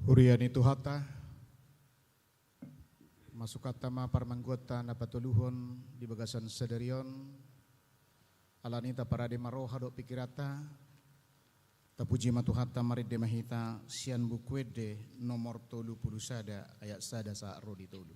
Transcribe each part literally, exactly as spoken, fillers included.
Huria ni Tuhanta, masukanta ma parmingguonta na patoluhon di bagasan sadari on, alani i taparade ma roha dohot pingkiranta, tapuji ma Tuhanta, marende ma hita sian Buku Ende nomor tolu pulu sada ayat sada sahat ro di tolu.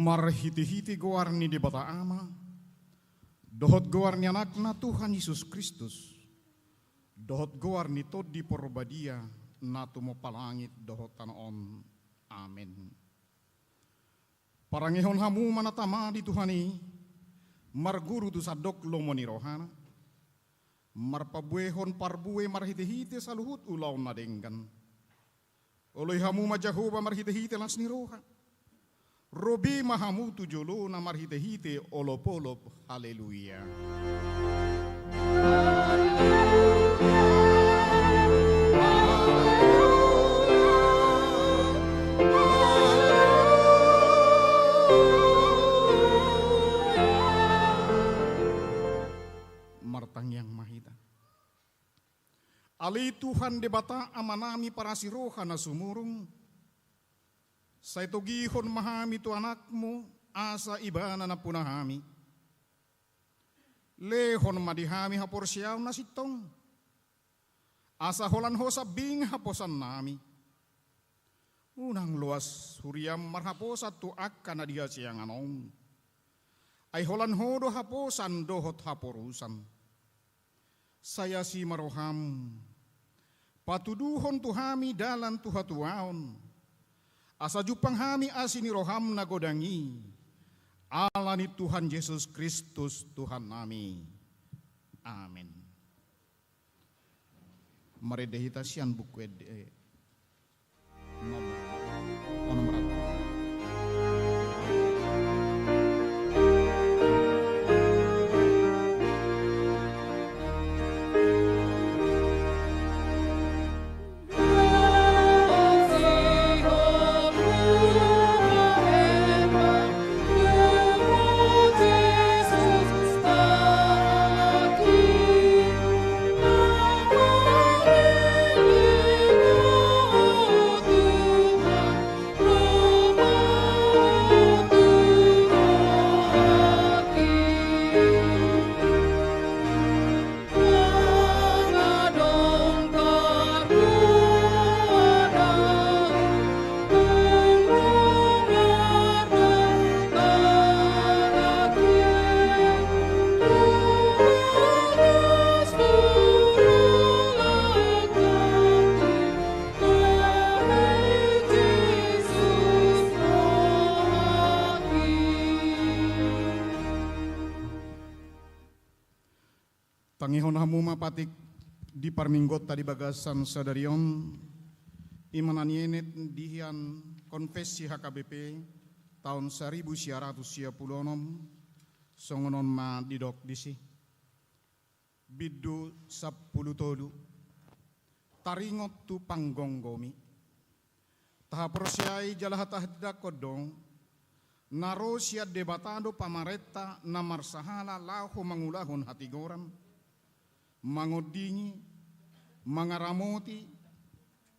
Marhitehite goar ni Debata Ama, dohot goar ni Anakna Tuhan Jesus Kristus, dohot goar ni Tondi Porbadia, na tumompa langit dohot tano on. Amen. Parangehon hamu ma na tama di Tuhan i, marguru tu sandok lomo ni rohana, marpabuehon parbue marhitehite saluhut ulaon na denggan. Oloi hamu ma Jahowa marhitehite las ni roha. Ro be ma hamu tu jolona marhitehite olopolop. Haleluya. Martangiang ma hita. Ale Tuhan Debata Amanami parasi roha na sumurung, sai togihon ma hami tu Anakmu, asa Ibana nampuna hami. Lehon ma di hami haporseaon na sintong, asa holan Ho sambing haposannami. Unang loas huriam marhaposan tu angka na di hasiangan on. Ai holan Ho do haposan dohot haporusan. Sai asi ma roham, patuduhon tu hami dalan tu hatuaon, asa jumpang hami asi ni roham na godang i, ala ni Tuhan Jesus Kristus Tuhannami. Amen. Marende hita sian Buku Ende, eh, nomor, oh, nomor. Tangihon hamu ma patik di parmingguonta di bagasan sadari on, i ma na nienet di hian konfesi H K B P taon saribu sia ratus sia pulu onom, songon on ma didok disi. Bindu sampulu tolu. Taringot tu panggomgomi. Tahaporseai jala tahatindangkon do, na ro sian Debata do pamarenta na marsahala laho mangulahon hatigoran, mangondingi, mangaramoti,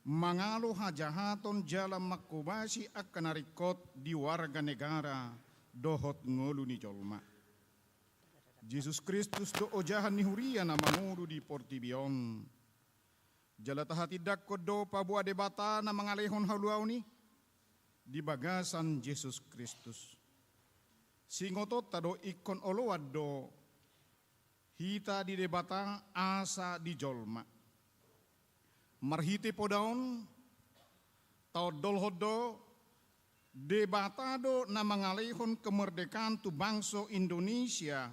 mangalo hajahaton jala manghobasi angka na ringkot di warga negara dohot ngolu ni jolma. Jesus Kristus do ojahan ni huria na mangolu di portibi on. Jala tahatindangkon do paboa Debata na mangalehon haluaon i di bagasan Jesus Kristus. Singotonta do ingkon oloan do hita di Debata asa di jolma. Marhite poda on, taondolhon do, Debata do na mangalehon kemerdekaan tu bangso Indonesia,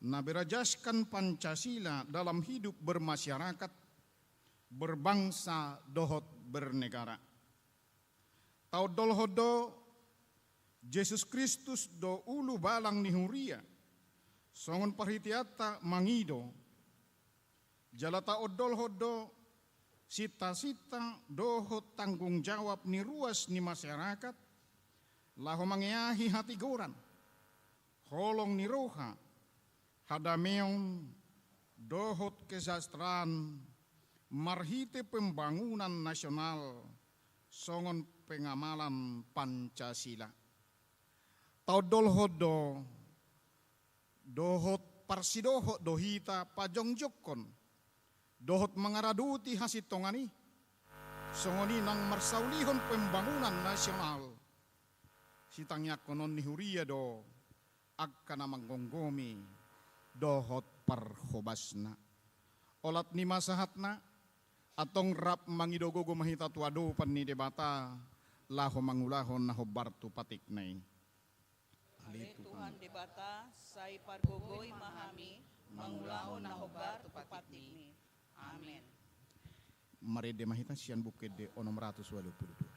na berajaskan Pancasila dalam hidup bermasyarakat, berbangsa dohot bernegara. Taondolhon do, Jesus Kristus do ulu balang ni huria, songon parhiteanta mangido. Jala taondolhon do, sintasinta dohot tanggung jawab ni ruas ni masyarakat, laho mangeahi hatigoran, holong ni roha, hadameon, dohot kesejahteraan, marhite pembangunan nasional, songon pengamalan Pancasila. Taondolhon do, dohot parsidohot do hita pajongjongkon, dohot mangaradoti hasintongan i, songon i nang marsaulihon pembangunan nasional. Sitangiangkonon ni huria do, angka na manggomgomi dohot parhobasna. Olat ni ma sahatna, antong rap mangido gogo ma hita tu adopan ni Debata, laho mangulahon na hombar tu patikna i. Ale Tuhan Debata, sai pargogoi ma hami, mangulahon na hombar tu patikmi. Amen. Marende ma hita sian Buku Ende onom ratus ualu pulu dua.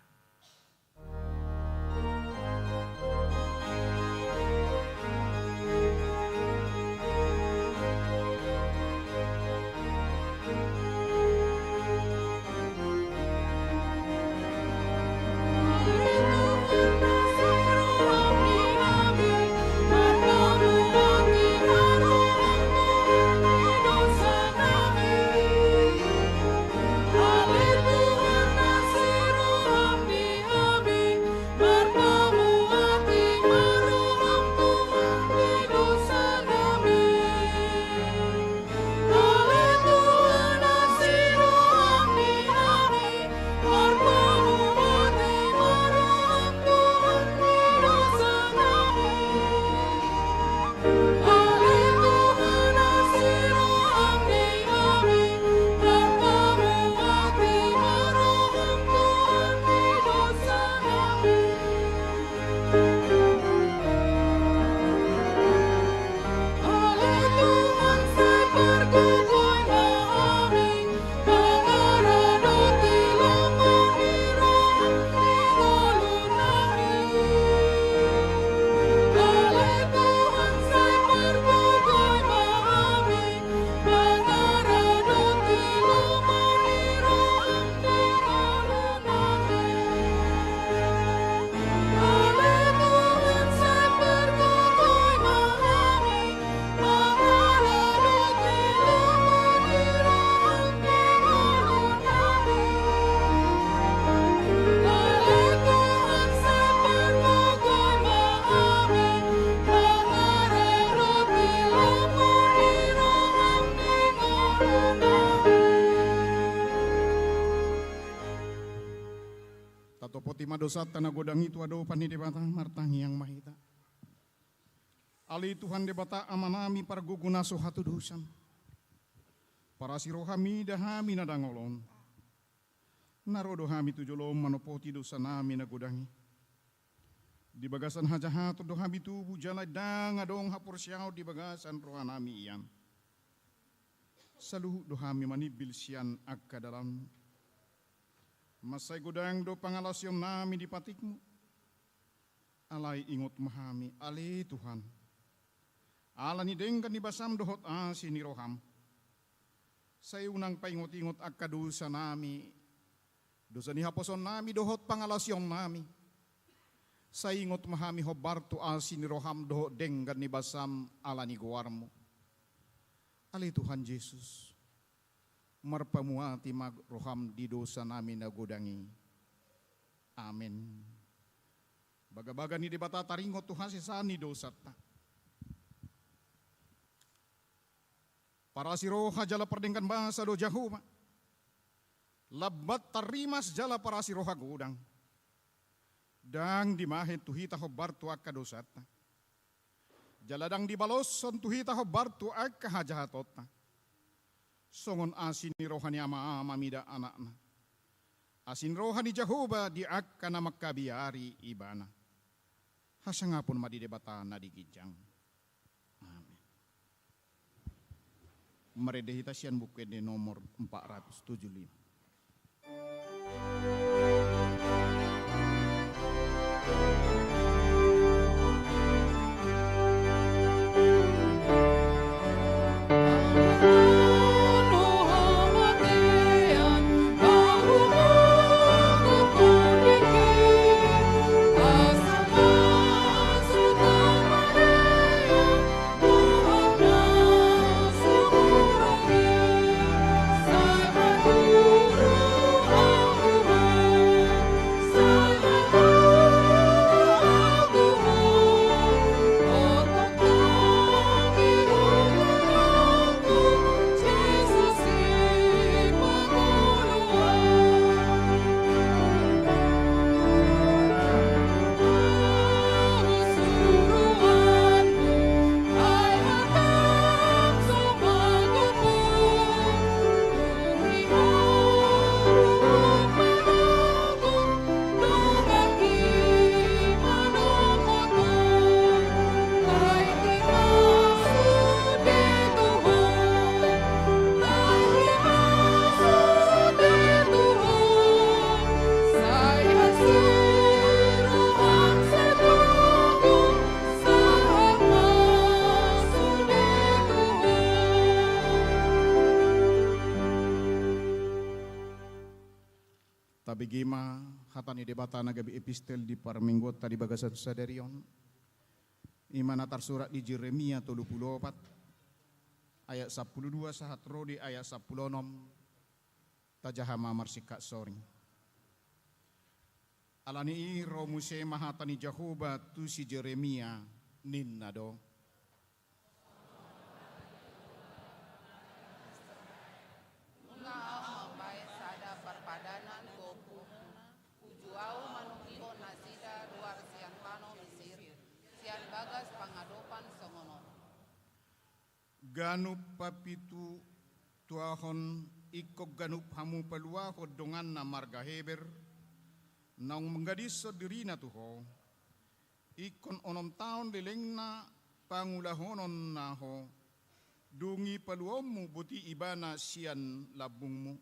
Topoti ma dosanta na godang i tu adopan ni Debata, martangiang ma hita. Ale Tuhan Debata Amanami pargogo na so hatudosan, parasi roha mida hami na dangol on. Na ro do hami tu jolom manopoti dosanami na godang i. Di bagasan hajahaton do hami tubu jala ndang adong haporseaon di bagasan rohanami ian. Saluhut do hami manimbil sian angka dalanmu. Mansai godang do pangalaosionnami di patikmu. Alai ingot ma hami, ale Tuhan. Ala ni denggan ni basam dohot asi ni roham. Sai unang paingot-ingot angka dosanami, dosa ni haposoonnami dohot pangalaosionnami. Sai ingot ma hami hombar tu asi ni roham dohot denggan ni basam ala ni goarmu. Ale Tuhan Jesus, marpamuati ma roham di dosanami na godang i. Amen. Bagabaga ni Debata taringot tu hasesaan ni dosanta. Parasi roha jala pardenggan basa do Jahowa. Lambat tarrimas jala parasi roha godang. Ndang dibahen tu hita hombar tu angka dosanta. Jala ndang dibaloshon tu hita hombar tu angka hajahatonta. Songon asi ni roha ni ama-ama mida anakna, asi ni roha ni Jahowa di angka na mangkabiari ibana. Hasangapon ma di Debata na di ginjang. Amen. Marende hita sian Buku Ende nomor empat ratus tujuh lima. Tabege ma hata ni Debata na gabe epistel di parmingguonta di bagasan sadari on. I ma na tarsurat di Jeremia tolu pulu opat, ayat sampulu dua sahat ro di ayat sampulu onom. Tajaha ma marsingkat soring. Ala ni i ro muse ma hata ni Jahowa tu si Jeremia, ninna do: Nunga ahu mambahen sada parpadanan tu ompumuna, uju ahu manongihon nasida ruar sian tano Misir, sian bagas pangadopan songon on. Ganup papitutuahon, ingkon ganup hamu paluahon donganna marga Heber, naung manggadishon dirina tu ho. Ingkon onom taon lelengna pangulahononna ho, dung i paluaonmu boti ibana sian lambungmu.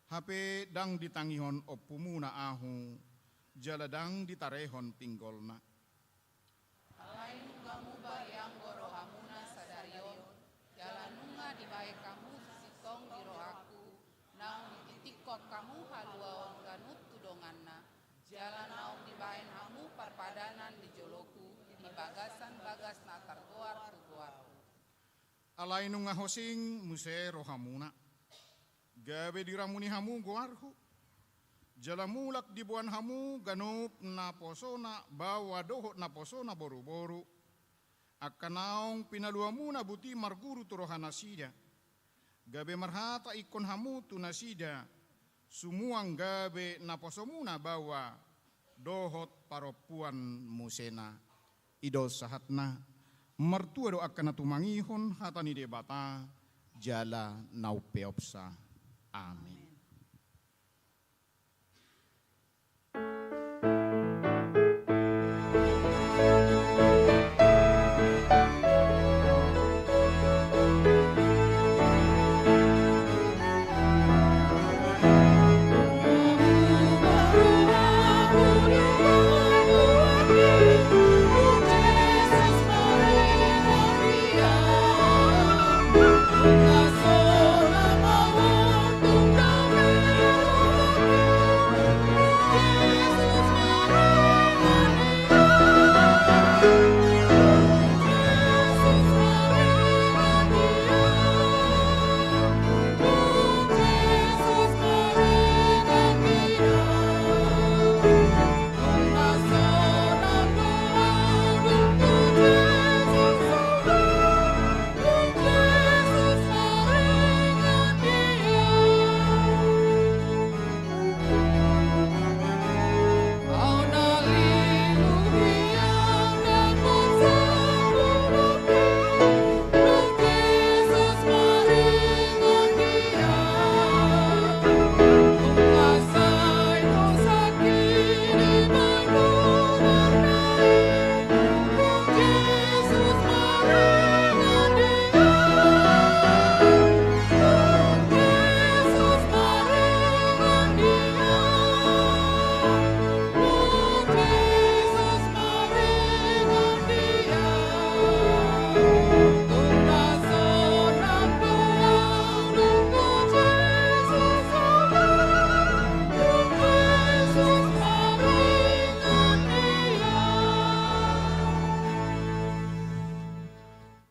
Hape ndang ditangihon ompumuna ahu, jala ndang ditarehon pinggolna. Alai nunga muba i anggo rohamuna sadari on, jala nunga dibahen hamu sisintong di rohangku, naung dititikkon hamu haluaon ganup tu donganna, jala naung dibahen hamu parpadanan di joloku, di bagasan bagas na targoar tu goarhu. Alai nunga hosing muse rohamuna, gabe diramuni hamu goarhu, jala mulak diboan hamu ganup naposona baoa dohot naposona boruboru, angka naung pinaluamuna boti marguru tu rohanasida, gabe marhata ingkon hamu tu nasida, sumuang gabe naposoMuna baoa dohot parompuan musena. I do sahatna. Martua do angka na tumangihon hata ni Debata jala na umpeopsa. Amin.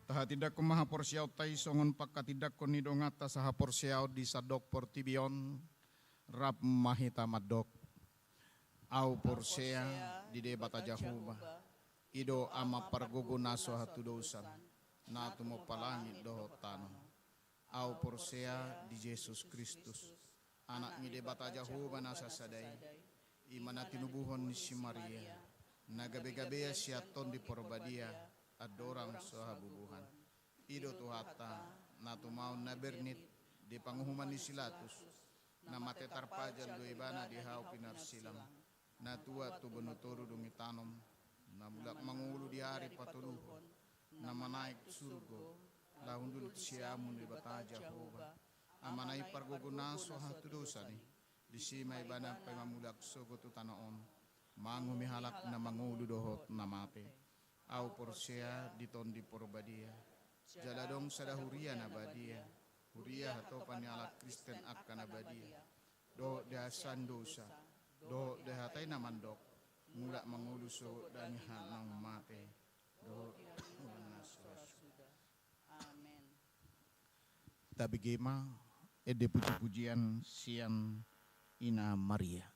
Tahatindangkon ma haporseaonta i songon pangkatindangkon ni donganta sahaporseaon di sandok portibi on. Rap ma hita mandok. Au porsea di Debata Jahowa, i do Ama pargogo na so hatudosan, na tumompa langit dohot tano. Au porsea di Jesus Kristus, Anak ni Debata Jahowa na sasada i, i ma na tinubuhon ni si Maria, na gabegabean sian Tondi Porbadia, andorang so habubuhan. I do Tuhanta, na tumaon na bernit di panguhuman ni si Pilatus, na mate tarpajal do ibana di hau pinarsilang, na tuat tu banua toru dung itanom, na mulak mangolu di ari patoluhon, na manaek tu surgo, laho hundul tu siamun ni Debata Jahowa, Amana i pargogo na so hatudosan i, disi ma ibana paima mulak sogot tu tano on, manguhumi halak na mangolu dohot na mate. Au porsea di Tondi Porbadia, jala adong sada huria na badia, huria hatopan ni halak Kristen angka na badia, dohot di hasesaan dosa, dohot di hata i na mandok, mulak mangolu sogot dangin halak naung mate, dohot di angka na so ra suda. Amen. Tabege ma ende pujipujian sian Ina Maria.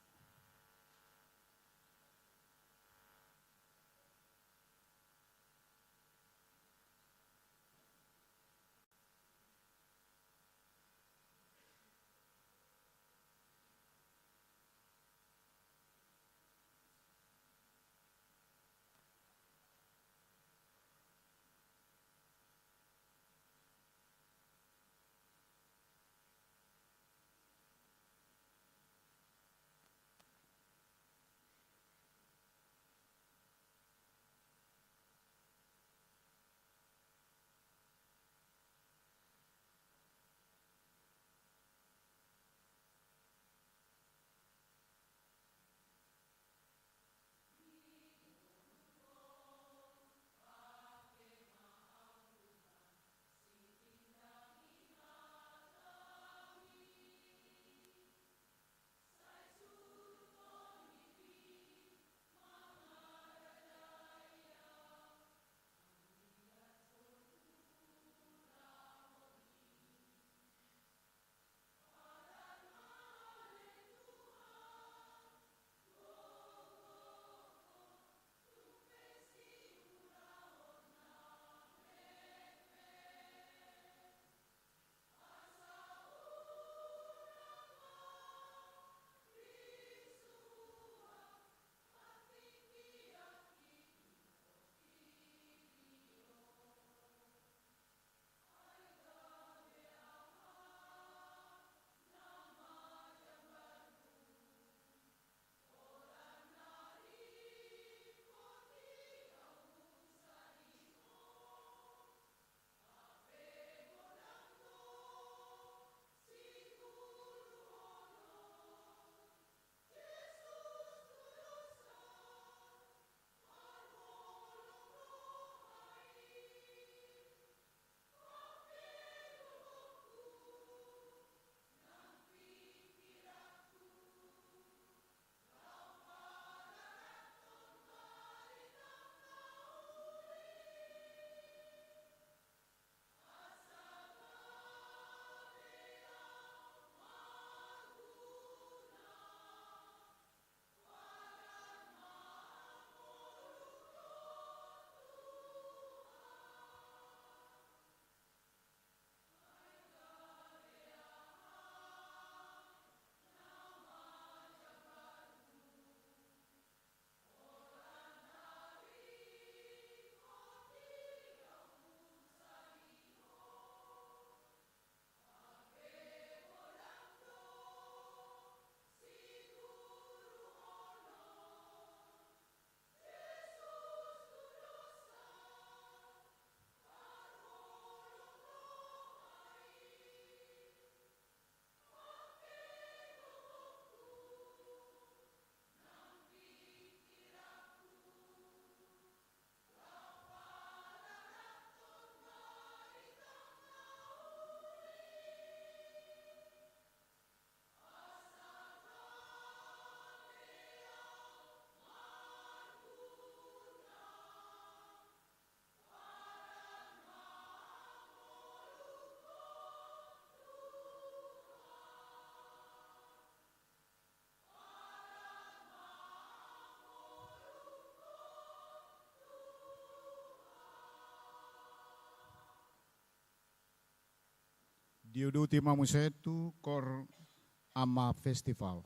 Diuduti ma muse tu Kor Ama Festival.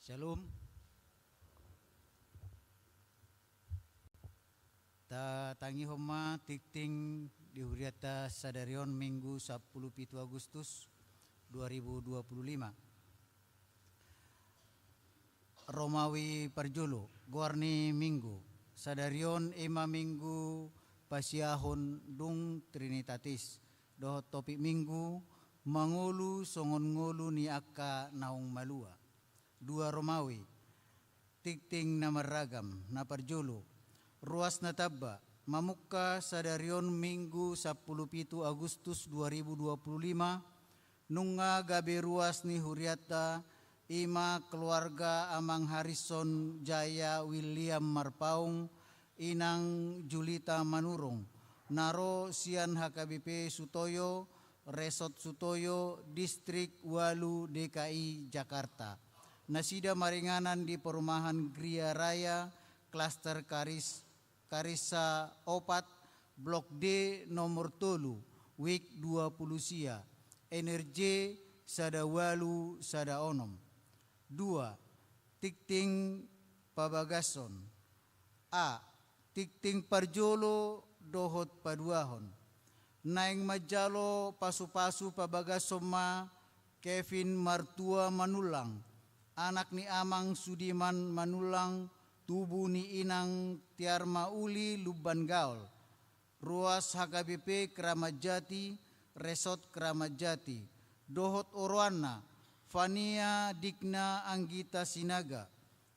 Shalom. Tatangihon ma tingting di hurianta sadari on, Minggu sampulu pitu Agustus dua ribu dua pulu lima. Romawi parjolo, goar ni Minggu sadari on i ma Minggu pasiahon dung Trinitatis, dohot topik Minggu, mangolu songon ngolu ni angka naung malua. Dua Romawi, tingting na marragam. Na parjolo, ruas na tamba, mamungka sadari on Minggu sampulu pitu Agustus dua ribu dua pulu lima, nunga gabe ruas ni hurianta, i ma keluarga Amang Harrison Jaya William Marpaung, Inang Julita Manurung, na ro sian H K B P Sutoyo, Resort Sutoyo, Distrik ualu D K I Jakarta. Nasida maringanan di Perumahan Gria Raya, Klaster Karis, Karissa opat, Blok D nomor tolu, wik dua pulu sia, N R J sada ualu sada onom. Dua, tingting pabagason. A, tingting parjolo dohot paduahon. Naeng manjalo pasupasu pabagason ma Kevin Martua Manullang, anak ni Amang Sudiman Manullang, tubu ni Inang Tiarma Uli Lumban Gaol, ruas H K B P Kramat Jati, Resort Kramat Jati, dohot oroanna, Fania Digna Anggita Sinaga,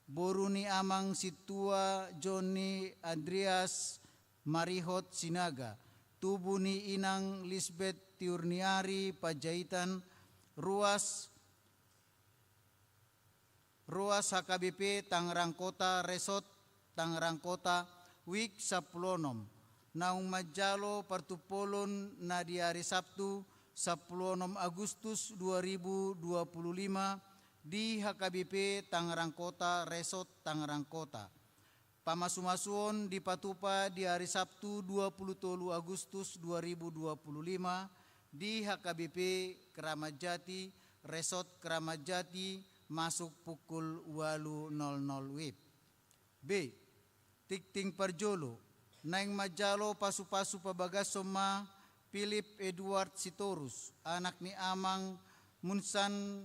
boru ni Amang Sintua Joni Andreas Marihot Sinaga, tubu ni Inang Lisbet Tiurniari Panjaitan, ruas, ruas H K B P Tangerang Kota, Resort Tangerang Kota, wik sampulu onom. Naung manjalo partumpolon na di ari Sabtu, sampulu onom Agustus dua ribu dua pulu lima, di H K B P Tangerang Kota, Resort Tangerang Kota. Pamasumasuon dipatupa di ari Sabtu, dua pulu tolu Agustus dua ribu dua pulu lima, di H K B P Kramat Jati, Resort Kramat Jati, masuk pukul ualu nol nol wib. B, tingting parjolo, naeng manjalo pasupasu pabagason ma Philip Edward Sitorus, anak ni Amang Munsan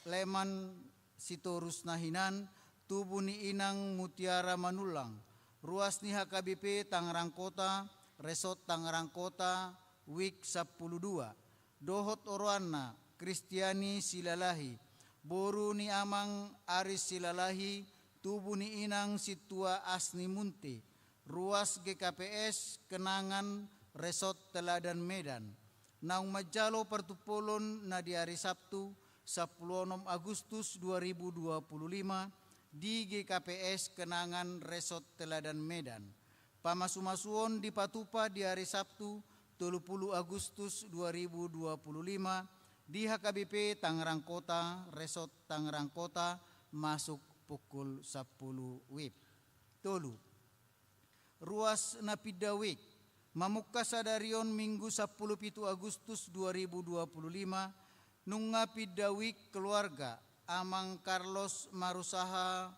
Leman Sitorus na hinan, tubu ni Inang Mutiara Manullang, ruas ni H K B P Tangerang Kota, Resort Tangerang Kota, wik sampulu dua. Dohot oroanna, Kristiani Silalahi, boru ni Amang Aris Silalahi, tubu ni Inang Sintua Asni Munte, ruas G K P S Kenangan, Resort Teladan, Medan. Naung manjalo partumpolon na di ari Sabtu, sampulu onom Agustus dua ribu dua pulu lima, di G K P S Kenangan, Resort Teladan, Medan. Pamasumasuon dipatupa di ari Sabtu, tolu pulu Agustus dua ribu dua pulu lima, di H K B P Tangerang Kota, Resort Tangerang Kota, masuk pukul sampulu wib. Tolu, ruas na pinda wik. Mamungka sadari on, Minggu sampulu pitu Agustus dua ribu dua pulu lima, nunga pinda wik keluarga Amang Carlos Marusaha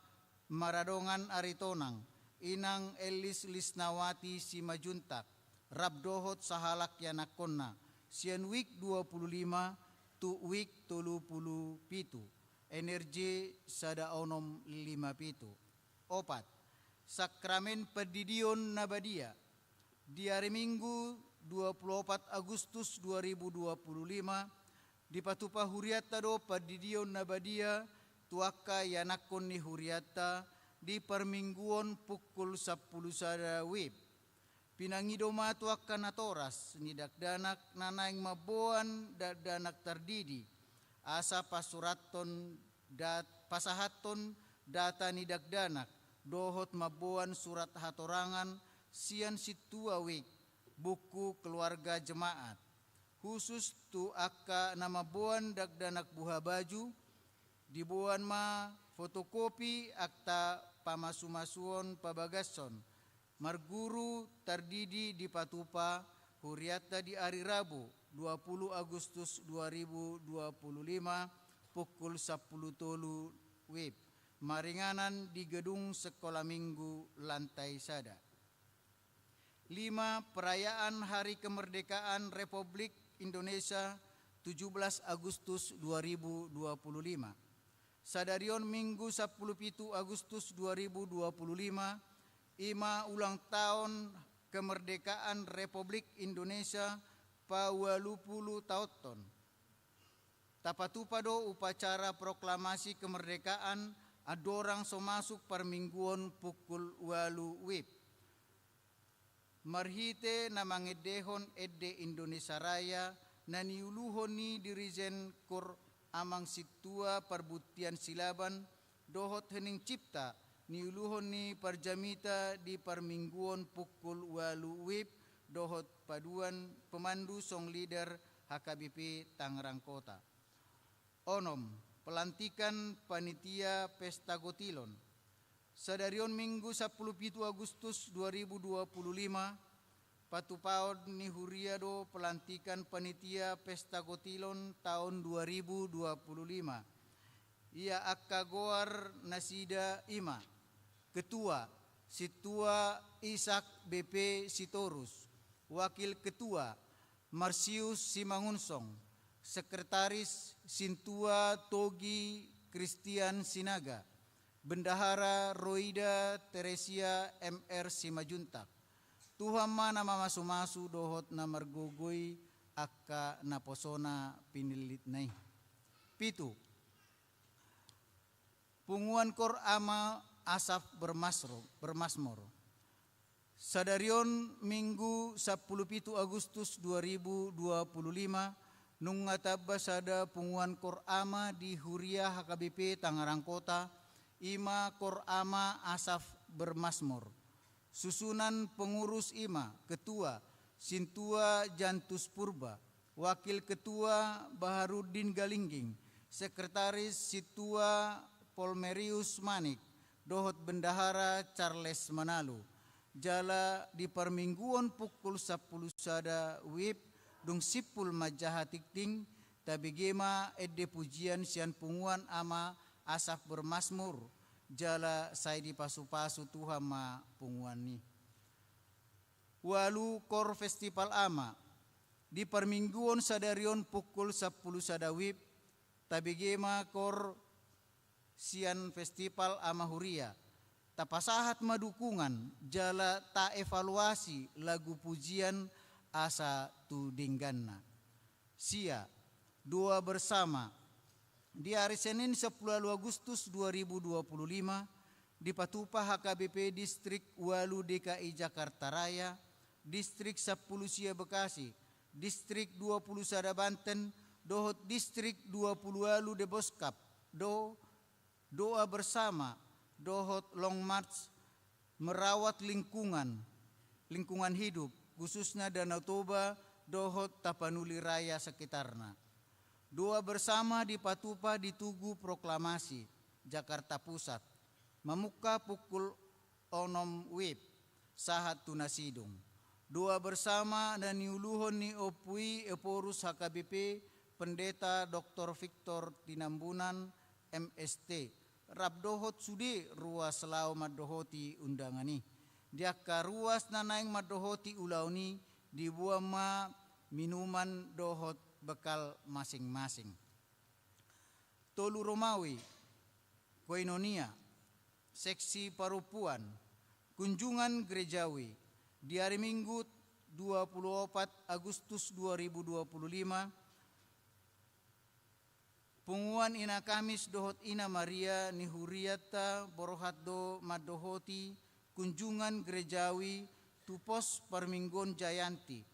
Maradongan Aritonang, Inang Elis Lisnawati Simajuntak, rap dohot sahalak ianakkonna, sian wik dua pulu lima tu wik tolu pulu pitu, N R J sada onom lima pitu. Opat, sakramen pandidion na badia. Di ari Minggu, dua pulu opat Agustus dua ribu dua pulu lima, dipatupa hurianta do pandidion na badia tu angka ianakkon ni hurianta di parmingguon pukul sampulu sada wib. Pinangido ma tu angka natoras ni dakdanak na naeng mamboan dakdanak tardidi, asa pasurathon dat-, pasahathon data ni dakdanak, dohot mamboan surat hatorangan sian sintua wik, buku keluarga jemaat. Khusus tu angka na mamboan dakdanak buhabaju, diboan ma fotokopi akta pamasumasuon pabagason, marguru tardidi dipatupa hurianta di ari Rabu, dua pulu Agustus dua ribu dua pulu lima, pukul sampulu tolu WIB, maringanan di gedung Sekolah Minggu lantai sada. Lima, perayaan Hari Kemerdekaan Republik Indonesia tujuh belas Agustus dua ribu dua puluh lima. Sadari on Minggu sampulu pitu Agustus dua ribu dua puluh lima, i ma ulang taon kemerdekaan Republik Indonesia paualu pulu taonhon. Tapatupa do upacara proklamasi kemerdekaan andorang so masuk parmingguon pukul ualu WIB. Marhite na mangendehon ende Indonesia Raya na niuluhon ni Dirijen Kor Amang Sintua Parbutian Silaban dohot Hening Cipta, niuluhon ni parjamita di parmingguon pukul ualu WIB dohot paduan pemandu song leader HKBP Tangerang Kota. Onom, pelantikan panitia pesta gotilon. Sadari on Minggu sampulu pitu Agustus dua ribu dua puluh lima, patupaon ni huria do pelantikan panitia pesta gotilon taon dua ribu dua puluh lima. Ia angka goar nasida i ma: Ketua, Sintua Ishak B P Sitorus. Wakil Ketua, Marsius Simangunsong. Sekretaris, Sintua Togi Kristian Sinaga. Bendahara, Roida Teresia M R Simanjuntak. Tuhan ma na mamasumasu dohot na margogo i angka naposona pinillitna i. Pitu, Punguan Kor Ama Asaf Bermasro-, Bermasmur. Sadari on Minggu sampulu pitu Agustus dua ribu dua puluh lima, nunga tamba sada Punguan Kor Ama di Huria HKBP Tangerang Kota, i ma Kor Ama Asaf Bermasmur. Susunan pengurus i ma: Ketua, Sintua Jantus Purba. Wakil Ketua, Baharuddin Galingging. Sekretaris, Sintua Polmerius Manik dohot Bendahara Charles Manalu. Jala di parmingguon pukul sampulu sada WIB, dung simpul manjaha tingting, tabege ma ende pujian sian Punguan Ama Asaf Bermasmur, jala sai dipasupasu Tuhan ma punguan i. Ualu, Kor Festival Ama. Di parmingguon sadari on pukul sampulu sada WIB, tabege ma kor sian Festival Ama Huria. Tapasahat ma dukungan jala taevaluasi lagu pujian asa tu dengganna. Sia, Doa Bersama. Di ari Senin sampulu ualu Agustus dua ribu dua puluh lima, dipatupa HKBP Distrik ualu DKI Jakarta Raya, Distrik sampulu sia Bekasi, Distrik dua puluh sada Banten, dohot Distrik dua puluh ualu Deboskap, do, Doa Bersama dohot Long March merawat lingkungan, lingkungan hidup, khususna Danau Toba dohot Tapanuli Raya sekitarna. Doa Bersama dipatupa di Tugu Proklamasi, Jakarta Pusat, mamungka pukul onom WIB, sahat tu na sidung. Doa Bersama na niuluhon ni Ompu i Ephorus HKBP, Pendeta Doktor Victor Tinambunan, M.St., rap dohot sude ruas laho mandohoti undangan i. Di angka ruas na naeng mandohoti ulaon i, diboan ma minuman dohot bekal masing-masing. Tolu Romawi, Koinonia, Seksi Parompuan, Kunjungan Gerejawi. Di ari Minggu dua puluh opat Agustus dua ribu dua puluh lima, Punguan Ina Kamis dohot Ina Maria ni hurianta borhat do mandohoti Kunjungan Gerejawi tu Pos Parmingguon Jayanti.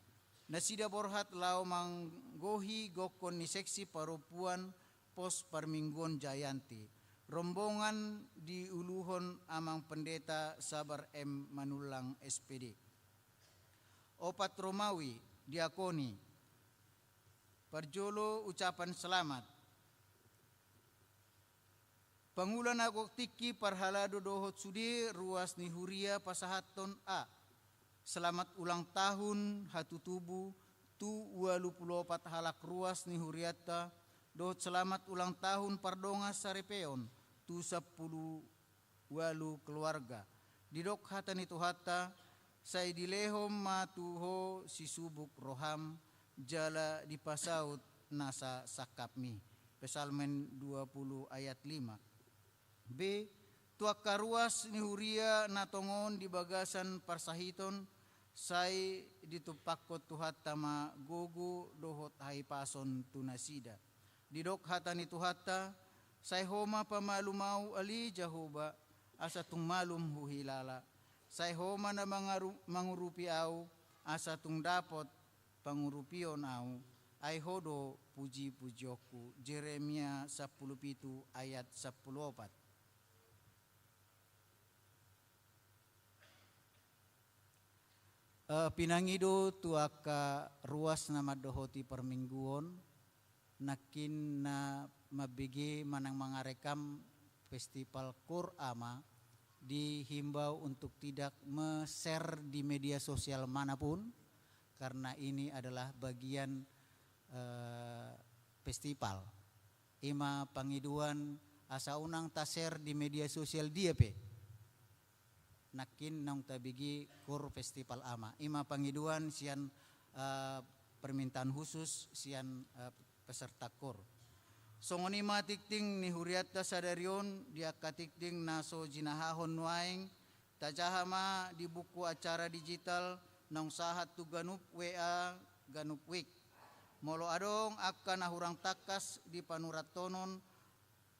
Nasida borhat laho manggohi gokhon ni Seksi Parompuan Pos Parmingguon Jayanti, rombongan diuluhon Amang Pendeta Sabar M. Manullang, S.Pd. Opat Romawi, Diakoni. Parjolo ucapan selamat. Pangula na gok tingki, parhalado dohot sude ruas ni huria pasahathon A, selamat ulang tahun hatutubu tu ualu pulu opat halak ruas ni hurianta, dohot selamat ulang tahun pardongansaripeon tu sampulu ualu keluarga. Didok hata ni Tuhanta, sai dilehon ma tu ho sisubuk roham, jala dipasaut nasa sangkapmi. Psalmen dua pulu ayat lima. B. Tu angka ruas ni huria na tongon di bagasan parsahiton, sai ditumpakkon Tuhanta ma gogo dohot hahipason tu nasida. Didok hata ni Tuhanta, sai ho ma pamalum ahu ale Jahowa, asa tung malum huhilala. Sai ho ma na mangaru-, mangurupi ahu, asa tung dapot pangurupion ahu, ai ho do puji-pujionku. Jeremia sampulu pitu ayat sampulu opat. Eh, pinangido tu angka ruas na mandohoti parmingguon, nangkin na mambege manang mangarekam festival Kur Ama, dihimbau untuk tidak me-share di media sosial manapun, karena ini adalah bagian, eh, festival. Ima pangidoan asa unang ta-share di media sosial dia pe. Nangkin naung tabege Kur Festival Ama. Ima pangidoan sian, eh, permintaan khusus sian, eh, peserta Kur. Songon i ma tingting ni hurianta sadari on di angka tingting na so jinahahon nuaeng, tajaha ma di buku acara digital naung sahat tu ganup W A, ganup wik. Molo adong angka na hurang tangkas di panurathonon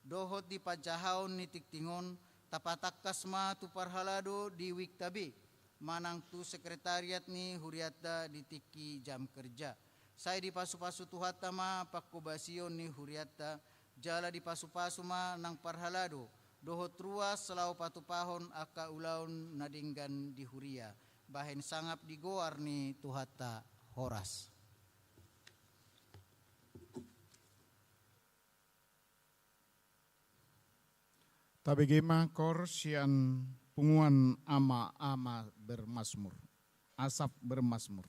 dohot di panjahaon ni tingting on, tapatangkas ma tu parhalado di wikta be, manang tu sekretariat ni hurianta di tingki jam kerja. Sai dipasu-pasu Tuhanta ma panghobasion ni hurianta, jala dipasu-pasu ma nang parhalado dohot ruas laho patupahon angka ulaon na denggan di huria, bahen sangap di goar ni Tuhanta. Horas. Tabege ma Kur sian punguan Ama-ama Bermazmur, Asaf Bermazmur.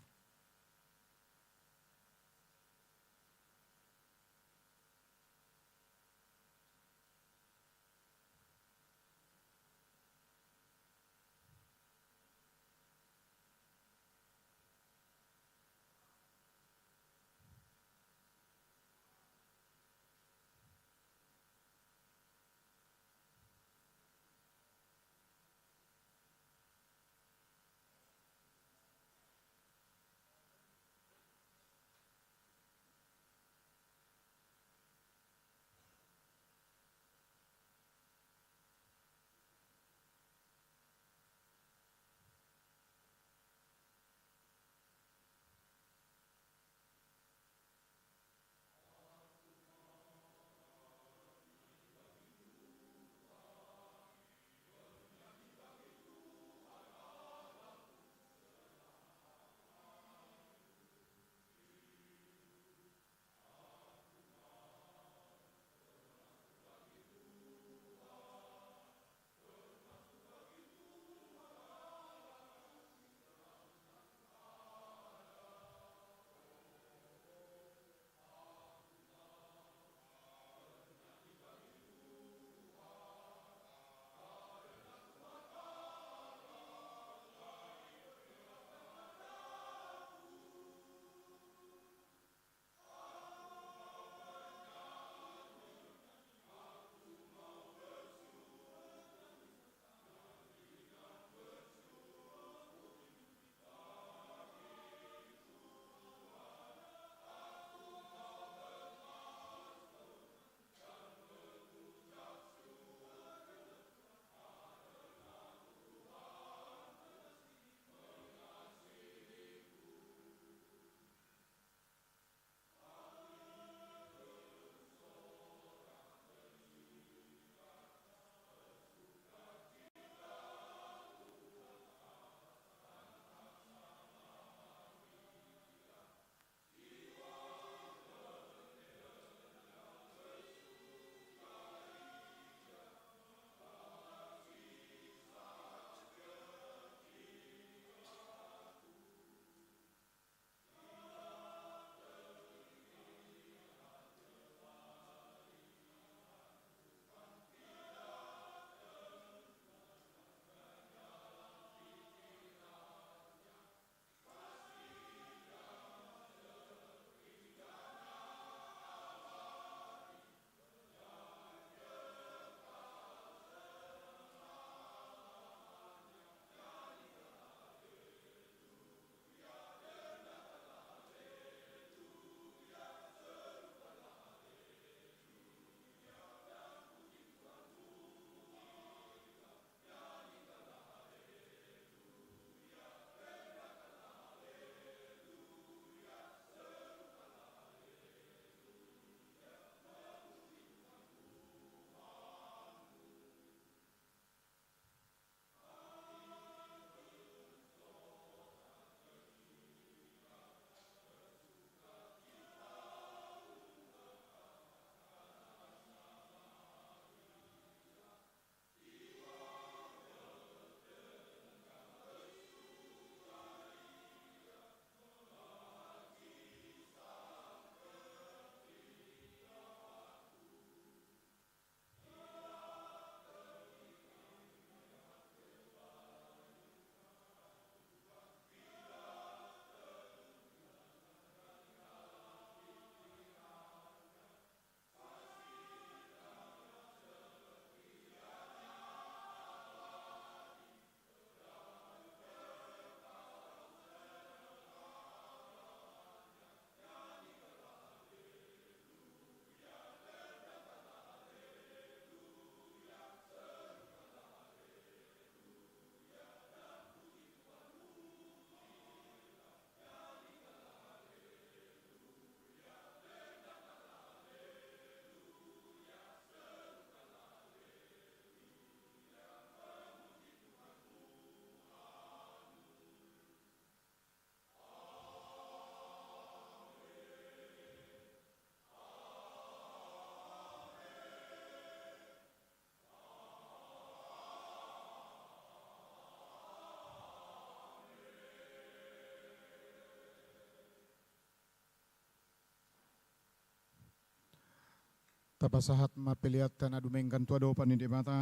Tapasahat ma peleanta na dumenggan tu adopan ni Debata,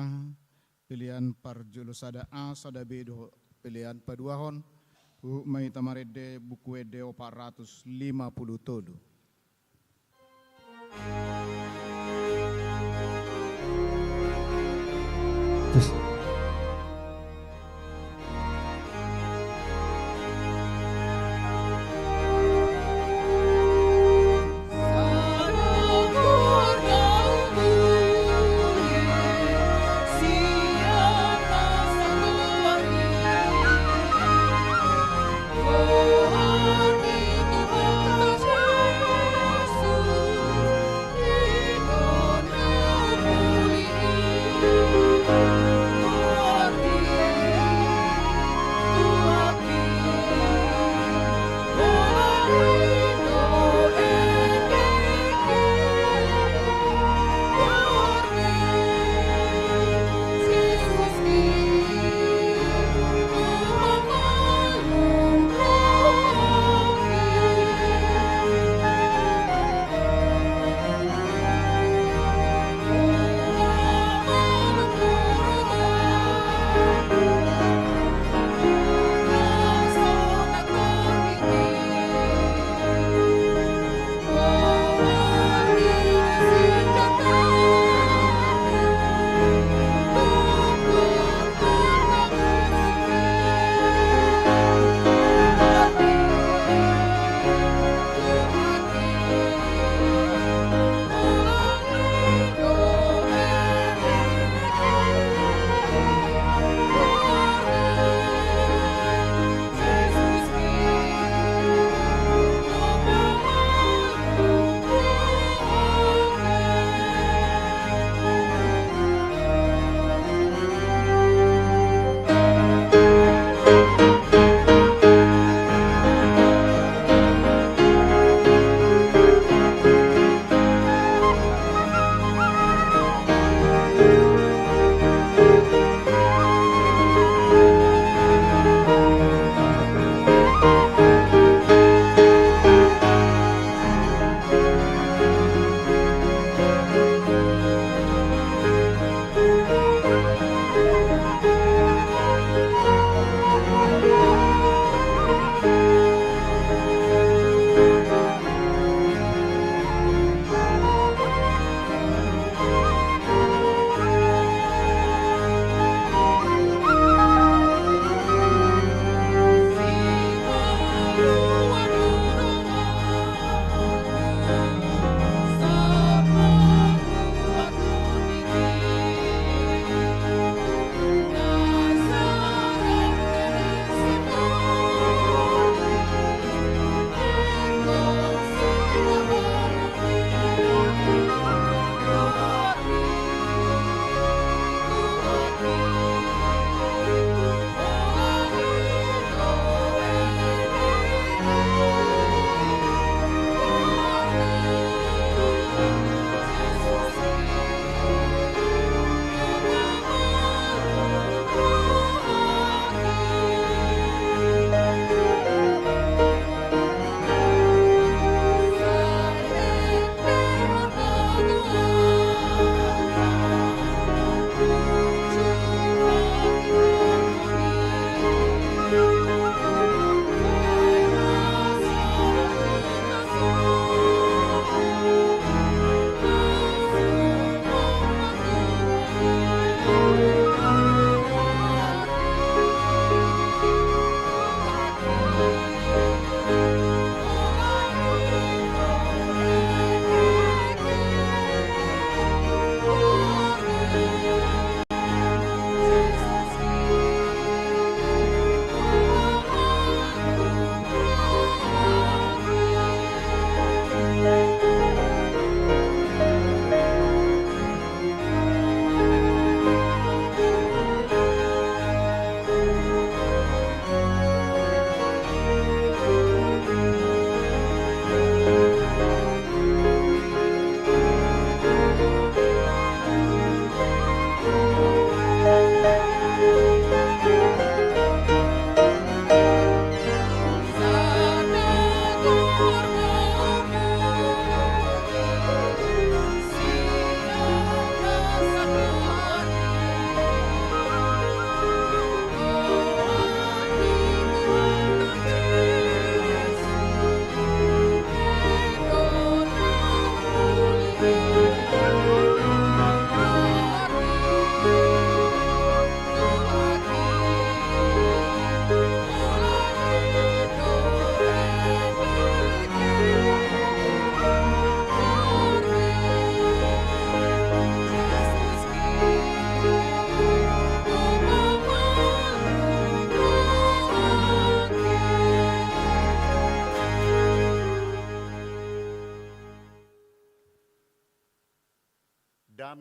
pelean parjolo sada A, sada B dohot pelean paduahon, huhut ma hita marende Buku Ende opat ratus lima puluh tolu.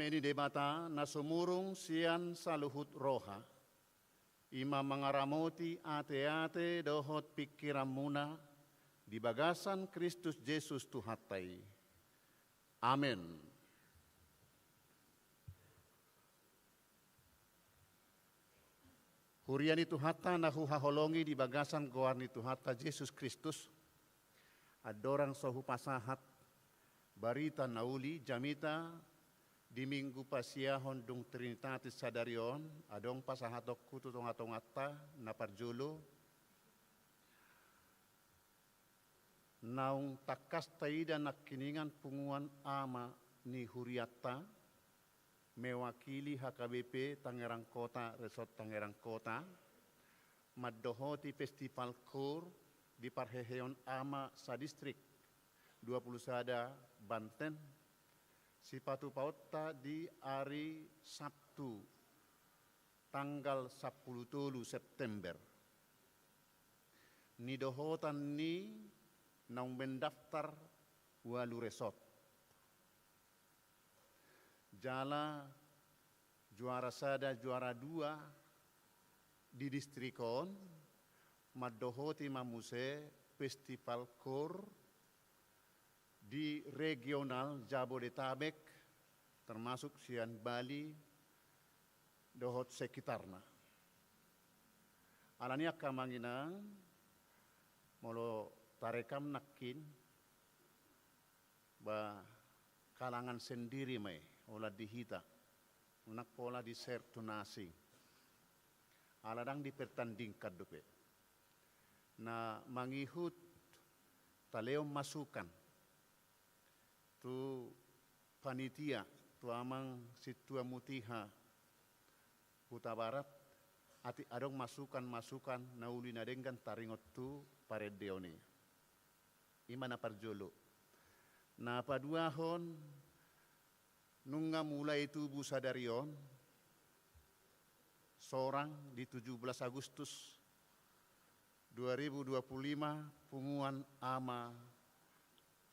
Ni Debata na sumurung sian saluhut roha, i ma mangaramoti ateate dohot pingkiranmuna di bagasan Kristus Jesus Tuhanta i. Amen. Huria ni Tuhanta na huhaholongi di bagasan goar ni Tuhanta Jesus Kristus, andorang so hupasahat barita na uli jamita di Minggu Pasiahon dung Trinitatis sadari on, adong pasahatonku tu tongatonganta. Na parjolo, naung tangkas taida nangkiningan punguan ama ni hurianta, mewakili H K B P Tangerang Kota, Resort Tangerang Kota, mandohoti festival koor di parheheon ama sadistrik dua pulu sada Banten, sipatupaonta di ari Sabtu tanggal sampulu tolu September. Nidohotan ni naung mendaftar ualu resort. Jala juara sada, juara dua di distrik on mandohoti ma muse festival koor di regional Jabodetabek, termasuk sian Bali dohot sekitarna. Alani i angka amang inang, molo tarekam nangkin, ba kalangan sendiri ma i, holan di hita. Unang pola di-share tu na asing. Ala ndang dipertandingkan dope. Na mangihut talehon masukan tu panitia, tu amang Sintua Mutiha Hutabarat, atik adong masukan-masukan na uli na denggan taringot tu parendeon i. I ma na parjolo. Na paduahon, nunga mulai tubu sadari on sorang di tujuh belas Agustus dua ribu dua puluh lima, punguan ama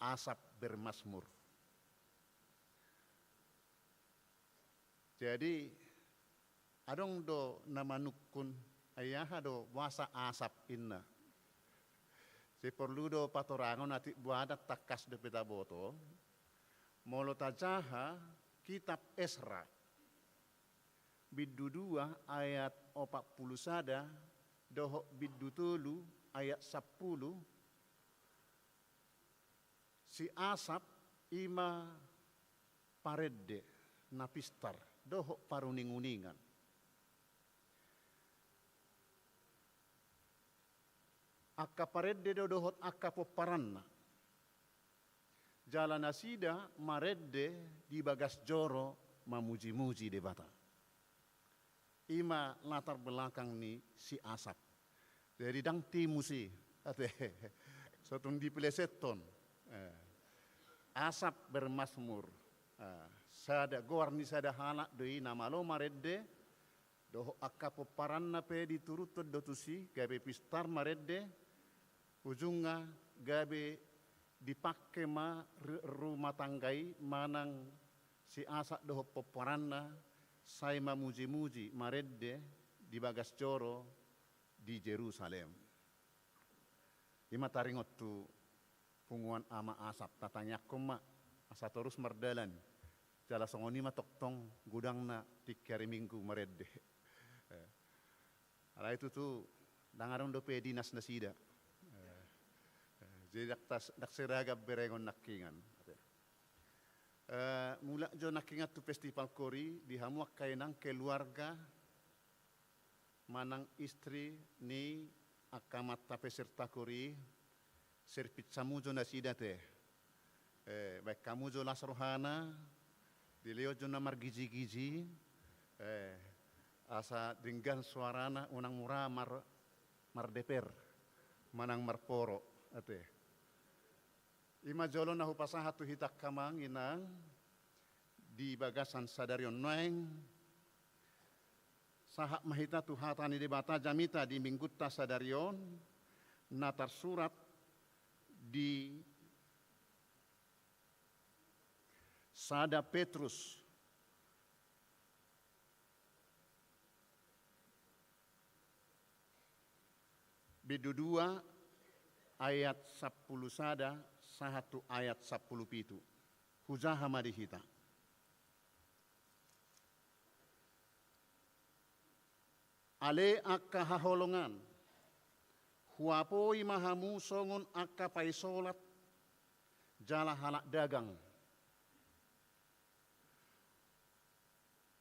Asap Bermasmur. Jadi, adong do na manungkun, ai aha do boasa Asap inna. Sai porlu do patorangon, atik boha ndang tangkas dope taboto. Molo tajaha kitab Esra, bindu dua ayat opat pulu sada dohot bindu tolu ayat sampulu, si Asap i ma parende na pistar dohot paruning-uningan. Angka parende do dohot angka pomparanna. Jala nasida marende di bagas joro mamuji-muji Debata. I ma latar belakang ni si Asap. Jadi ndang timus i, ate, so tung dipeleseton. Eh, Asap Bermasmur. Eh, sada, goar ni sada halak do i na malo marende, dohot angka pomparanna pe dituruthon do tusi, gabe pistar marende, ujungna gabe dipake ma ru-, rumah tangga i manang si Asap dohot pomparanna sai mamuji-muji, marende di bagas joro di Jerusalem. I ma taringot tu punguan ama Asap, tatangiangkon ma asa torus mardalan. Jala songon i ma tongtong godangna tingki ari Minggu marende. Eh. Alai tutu ndang adong dope dinas nasida. Eh, eh, jadi ndang tas-, ndang seragam berengon nangkingan. Eh, mulak jo nangkingan tu festival koor i, di hamu angka inang, keluarga manang istri ni angka amanta peserta koor i, serpit hamu jo nasida te. Eh, baen hamu jo las rohana, dilehon jo na margiji-giji, eh, asa denggan suarana, unang mura mar-, mardeper, manang marporo, ate. I ma jolo na hupasahat tu hita angka amang inang di bagasan sadari on. Nuaeng sahat ma hita tu hata ni Debata jamita di Minggunta sadari on, na tarsurat di sada Petrus Bindu dua ayat sampulu sada sahat tu ayat sampulu pitu. Hujaha ma di hita. Ale angka haholongan, huapoi ma hamu songon angka paisolat jala halak dagang.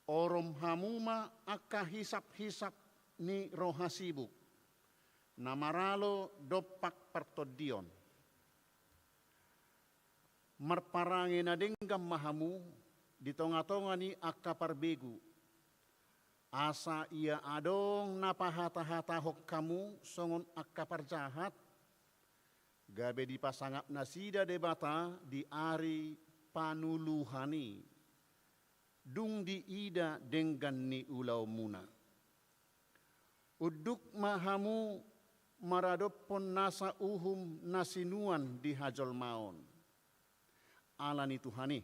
Orom hamu ma angka hisap-hisap ni roha sibuk, na maralo dompak partondion. Marparange na denggan ma hamu di tonga-tonga ni angka parbegu, asa ia adong na pahata-hatahon hamu songon angka parjahat, gabe dipasangap nasida Debata di ari panuluhan i, dung diida denggan ni ulaonmuna. Unduk ma hamu maradophon nasa uhum na sinuan di hajolmaon, ala ni Tuhan i,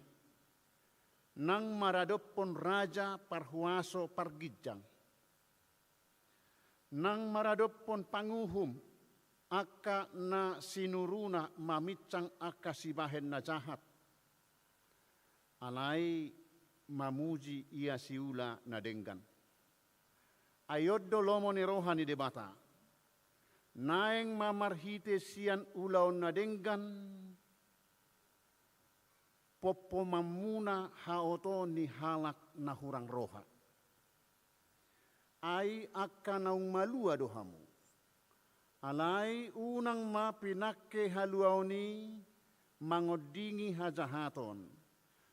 nang maradophon raja parhuaso parginjang, nang maradophon panguhum angka na sinuruna maminsang angka sibahen na jahat, alai mamuji ia siula na denggan. Ai on do lomo ni roha ni Debata. Naeng ma marhite sian ulaon na denggan, pompomanmuna haoto ni halak na hurang roha. Ai angka naung malua do hamu. Alai unang ma pinangke haluaon i mangondingi hajahaton,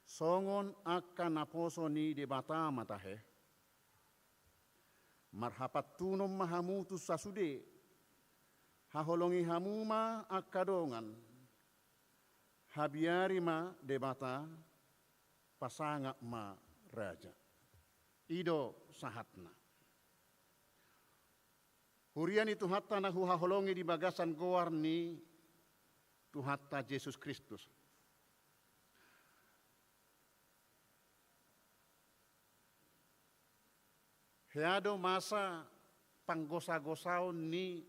songon angka naposo ni Debata ma tahe. Marhapantunon ma hamu tu sasude, haholongi hamu ma angka dongan, habiari ma Debata, pasangap ma raja. I do sahatna. Huria ni Tuhanta na huhaholongi di bagasan goar ni Tuhanta Jesus Kristus. Hea do masa panggosa-gosaon ni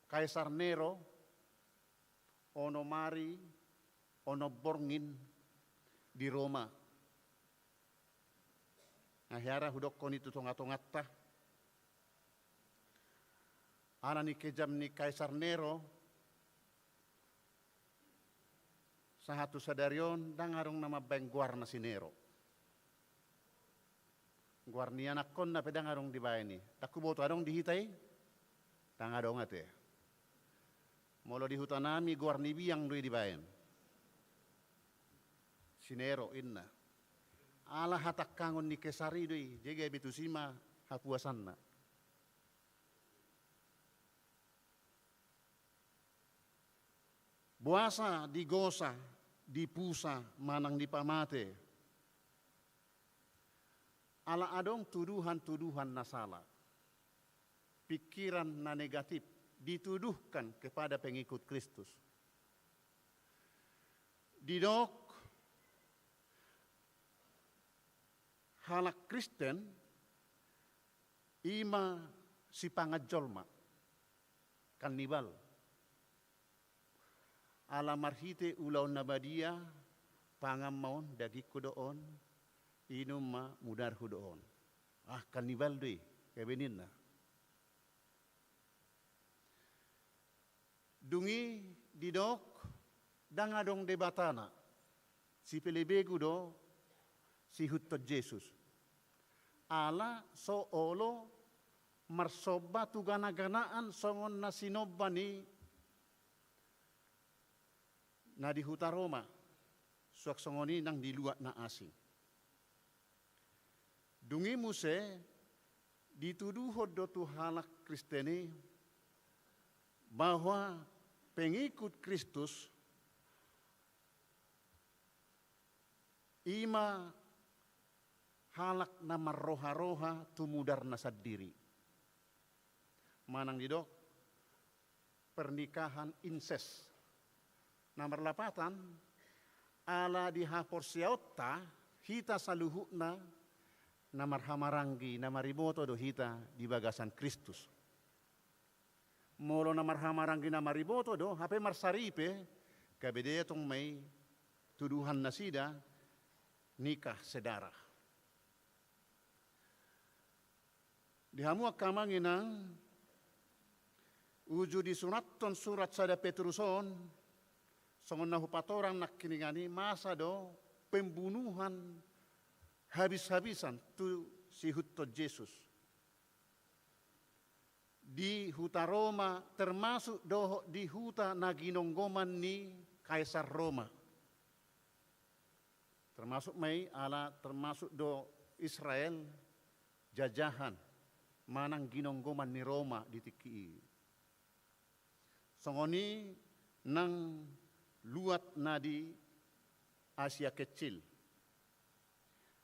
Kaisar Nero, onom ari, onom borngin di Roma. Na hea ra hudokkon i tu tonga-tonganta. Ala ni kejam ni Kaisar Nero, sahat tu sadari on ndang adong na mambaen goarna si Nero. Goar ni anakkonna pe ndang adong dibaen i. Ndang huboto adong di hita i? Ndang adong ate. Molo di hutanami goar ni biang do i dibaen. Si Nero inna. Ala hatangkangon ni Kesar i do i, jadi gabe tusi ma hapuasanna. Boasa digosa, dipusa manang dipamate? Ala adong tuduhan-tuduhan na sala, pikiran na negatif dituduhkan kepada pengikut Kristus. Didok halak Kristen i ma sipangan jolma, kannibal. Ala marhite ulaon na badia, pangan ma on, dagingku do on, inum ma, mudarhu do on. Ah, kannibal do i, gabe ninna. Dung i didok, ndang adong Debatana, sipelebegu do siihuthon Jesus. Ala so olo marsomba tu gana-ganaan songon na sinomba ni na di huta Roma, suang songon i nang di luat na asing. Dung i muse dituduhon do tu halak Kristen i bahwa pengikut Kristus i ma halak na marroha-roha tu mudarna sandiri. Manang didok pernikahan inses. Na marlapatan, ala di haporseaonta, hita saluhutna na marhamaranggi, na mariboto do hita di bagasan Kristus. Molo na marhamaranggi na mariboto do, hape marsaripe, gabe dietong ma i tuduhan nasida nikah sedara. Di hamu angka amang inang, uju disurathon surat sada Petrus on, songon na hupatorang nangkiningan i, masa do pembunuhan habis-habisan tu siihuthon Jesus di huta Roma, termasuk dohot di huta na ginonggoman ni Kaisar Roma. Termasuk ma i ala termasuk do Israel jajahan manang ginonggoman ni Roma di tingki i. Songon i nang luat na di Asia Kecil.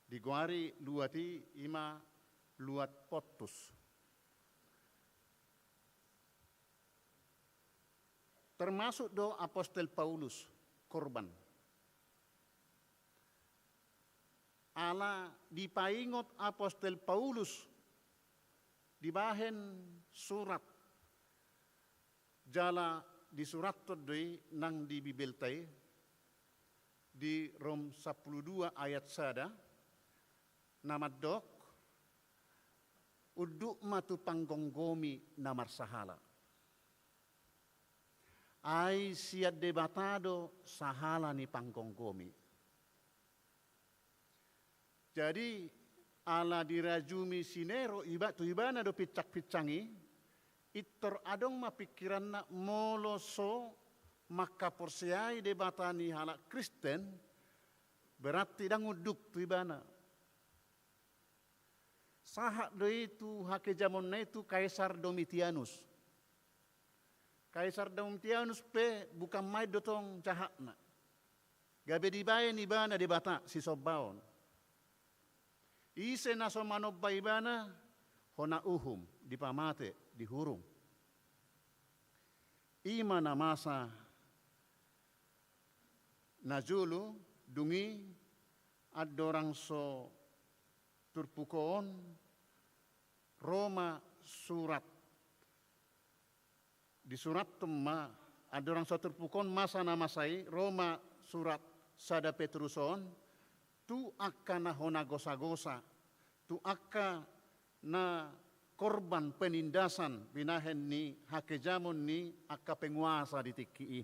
Digoari luat i ima luat Pontus. Termasuk do apostel Paulus korban. Ala dipaingot apostel Paulus dibahen surat jala disurathon do i nang di Bibelta i, di Rom sampulu dua ayat sada, na mandok, unduk ma tu panggomgomi na marsahala. Ai sian Debata do sahala ni panggomgomi. Jadi, ala dirajumi si Nero iba, tu ibana do pinsang-pinsang i, intor adong ma pingkiranna molo so mangkaporseai Debata ni halak Kristen, berarti ndang unduk tu ibana. Sahat do i tu hakejamonna i tu Kaisar Domitianus. Kaisar Domitianus pe bukan main do tong jahatna. Gabe dibaen ibana Debata sisombaon. Ise na so manomba ibana, hona uhum, dipamate, dihurung. Ima na masa na jolo, dung i andorang so turpuk on, ro ma surat. Disurathon ma, andorang so turpuk on masa na masa i, ro ma surat sada Petrus on, tu angka na hona gosa-gosa, tu angka na korban penindasan binahen ni hakejamon ni angka penguasa di tingki i.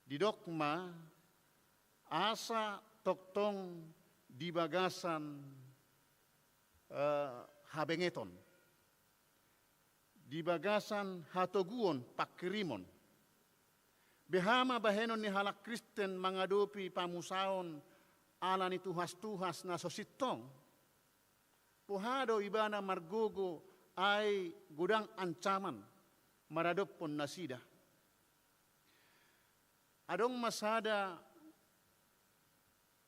Didok ma asa tongtong di bagasan, eh, habengeton, di bagasan hatoguon pangkirimon. Beha ma bahenon ni halak Kristen mangadopi pamusaon ala ni tuhas-tuhas na so sintong? Boha do ibana margogo ai godang ancaman maradophon nasida? Adong ma sada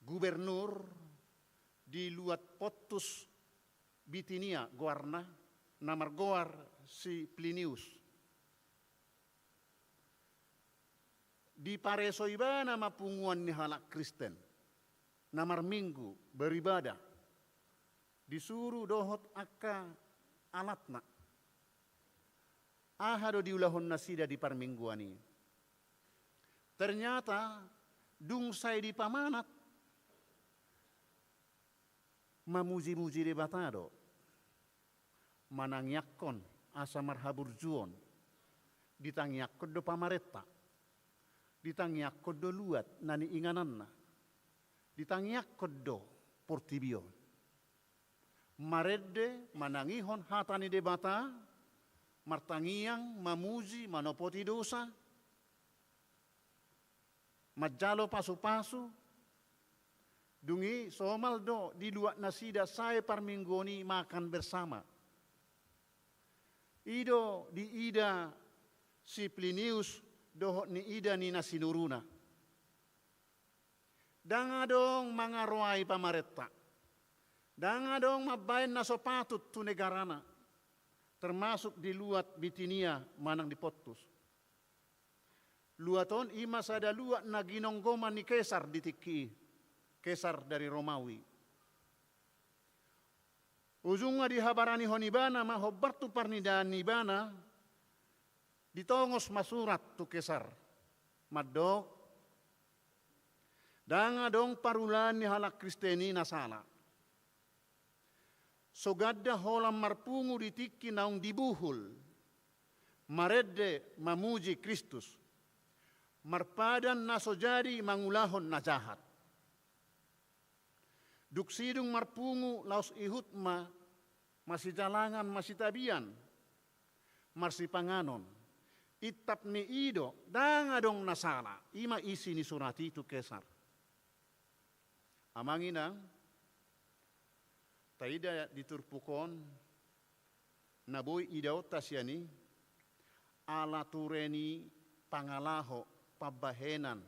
gubernur di luat Pontus, Bitinia goarna, na margoar si Plinius. Dipareso ibana ma punguan ni halak Kristen na marminggu, beribadah, disuru dohot angka alatna. Aha do diulahon nasida di parmingguan i? Ternyata dung sai dipamanat, mamuji-muji Debata do. Manangiangkon asa marhaburjuon. Ditangiangkon do pamarenta. Ditangiangkon do luat na niingananna. Ditangiangkon do portibi on. Marende, manangihon hata ni Debata, martangiang, mamuji, manopoti dosa, manjalo pasu-pasu. Dung i somal do diluat nasida sae parmingguon i makan bersama. I do diida si Plinius dohot niida ni na sinuruna. Ndang adong mangaroai pamarenta. Ndang adong mambaen na so patut tu negarana, termasuk di luat Bitinia manang di Pontus. Luat on i ma sada luat na ginonggoman ni Kesar di tingki i, Kesar dari Romawi. Ujungna dihabaranihon ibana ma hombar tu parnidaan ni ibana, Ditongos ma surat tu Kesar, mandok, ndang adong parulaan ni halak Kristen i na sala. So ganda holan marpungu di tingki naung dibuhul, marende mamuji Kristus, marpadan na so jadi mangulahon na jahat. Dung sidung marpungu laos ihut ma masijalangan, masitabian, marsipanganon. Intap ni i do, ndang adong na sala. I ma isi ni surat i tu Kesar. Amang inang, taida di turpuk on, na boi idaonta sian i, ala ture ni pangalaho, pambahenan,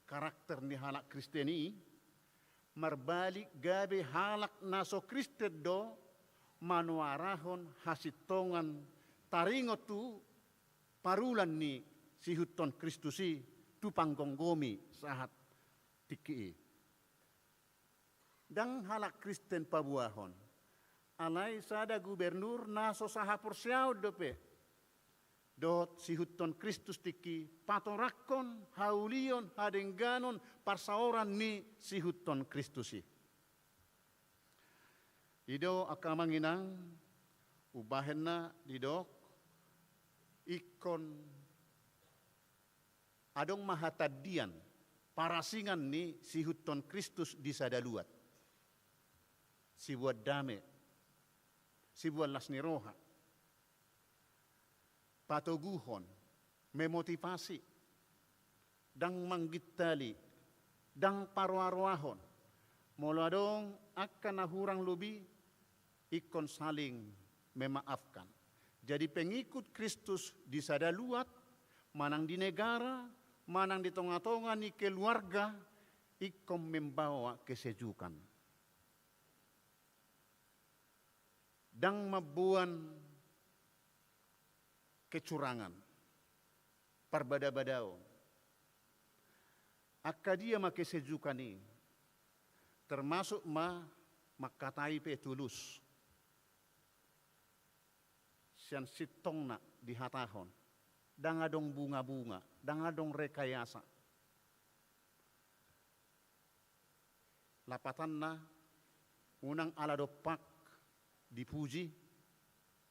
karakter ni halak Kristen i, marbalik gabe halak na so Kristen do, manuarahon hasintongan taringot tu parulaan ni siihuthon Kristus i tu panggomgomi sahat tingki i. Ndang halak Kristen paboahon. Alai sada gubernur na so sahaporseaon dope dohot siihuthon Kristus tingki, patorangkon haulion, hadengganon, parsaoran ni siihuthon Kristus i. I do angka amang inang, umbahen na didok, ingkon adong ma hatandian, parasingan ni siihuthon Kristus di sada luat. Siboan dame, siboan las ni roha, patoguhon, memotivasi, ndang manggintali, ndang paroaroahon. Molo adong angka na hurang lobi, ingkon saling memaafkan. Jadi pengikut Kristus di sada luat, manang di negara, manang di tongatonga ni keluarga, ingkon membawa kesejukan. Ndang mamboan kecurangan, parbadabadaon. Angka dia ma kesejukan i, termasuk ma mangkatai pe tulus. Sian sintongna dihatahon, ndang adong bungabunga, ndang adong rekayasa. Lapatanna, unang ala dompak dipuji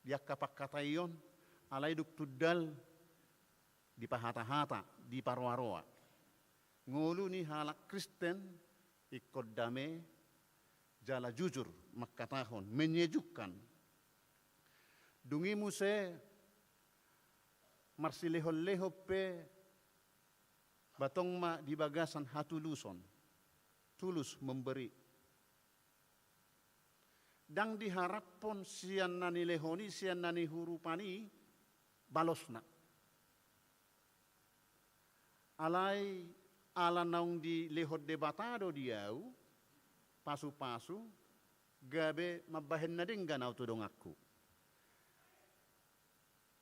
di angka pangkataion, alai dung tundal dipahatahata, diparoaroa. Ngolu ni halak Kristen ingkon dame jala jujur mangkatahon, menyejukkan. Dung i muse marsilehonlehon pe ba tong ma di bagasan hatuluson, tulus memberi. Ndang diharaphon sian na nilehon i, sian na niurupan i balosna. Alai ala naung dilehon Debata do di ahu pasupasu, gabe mambahen na denggan ahu tu donganku.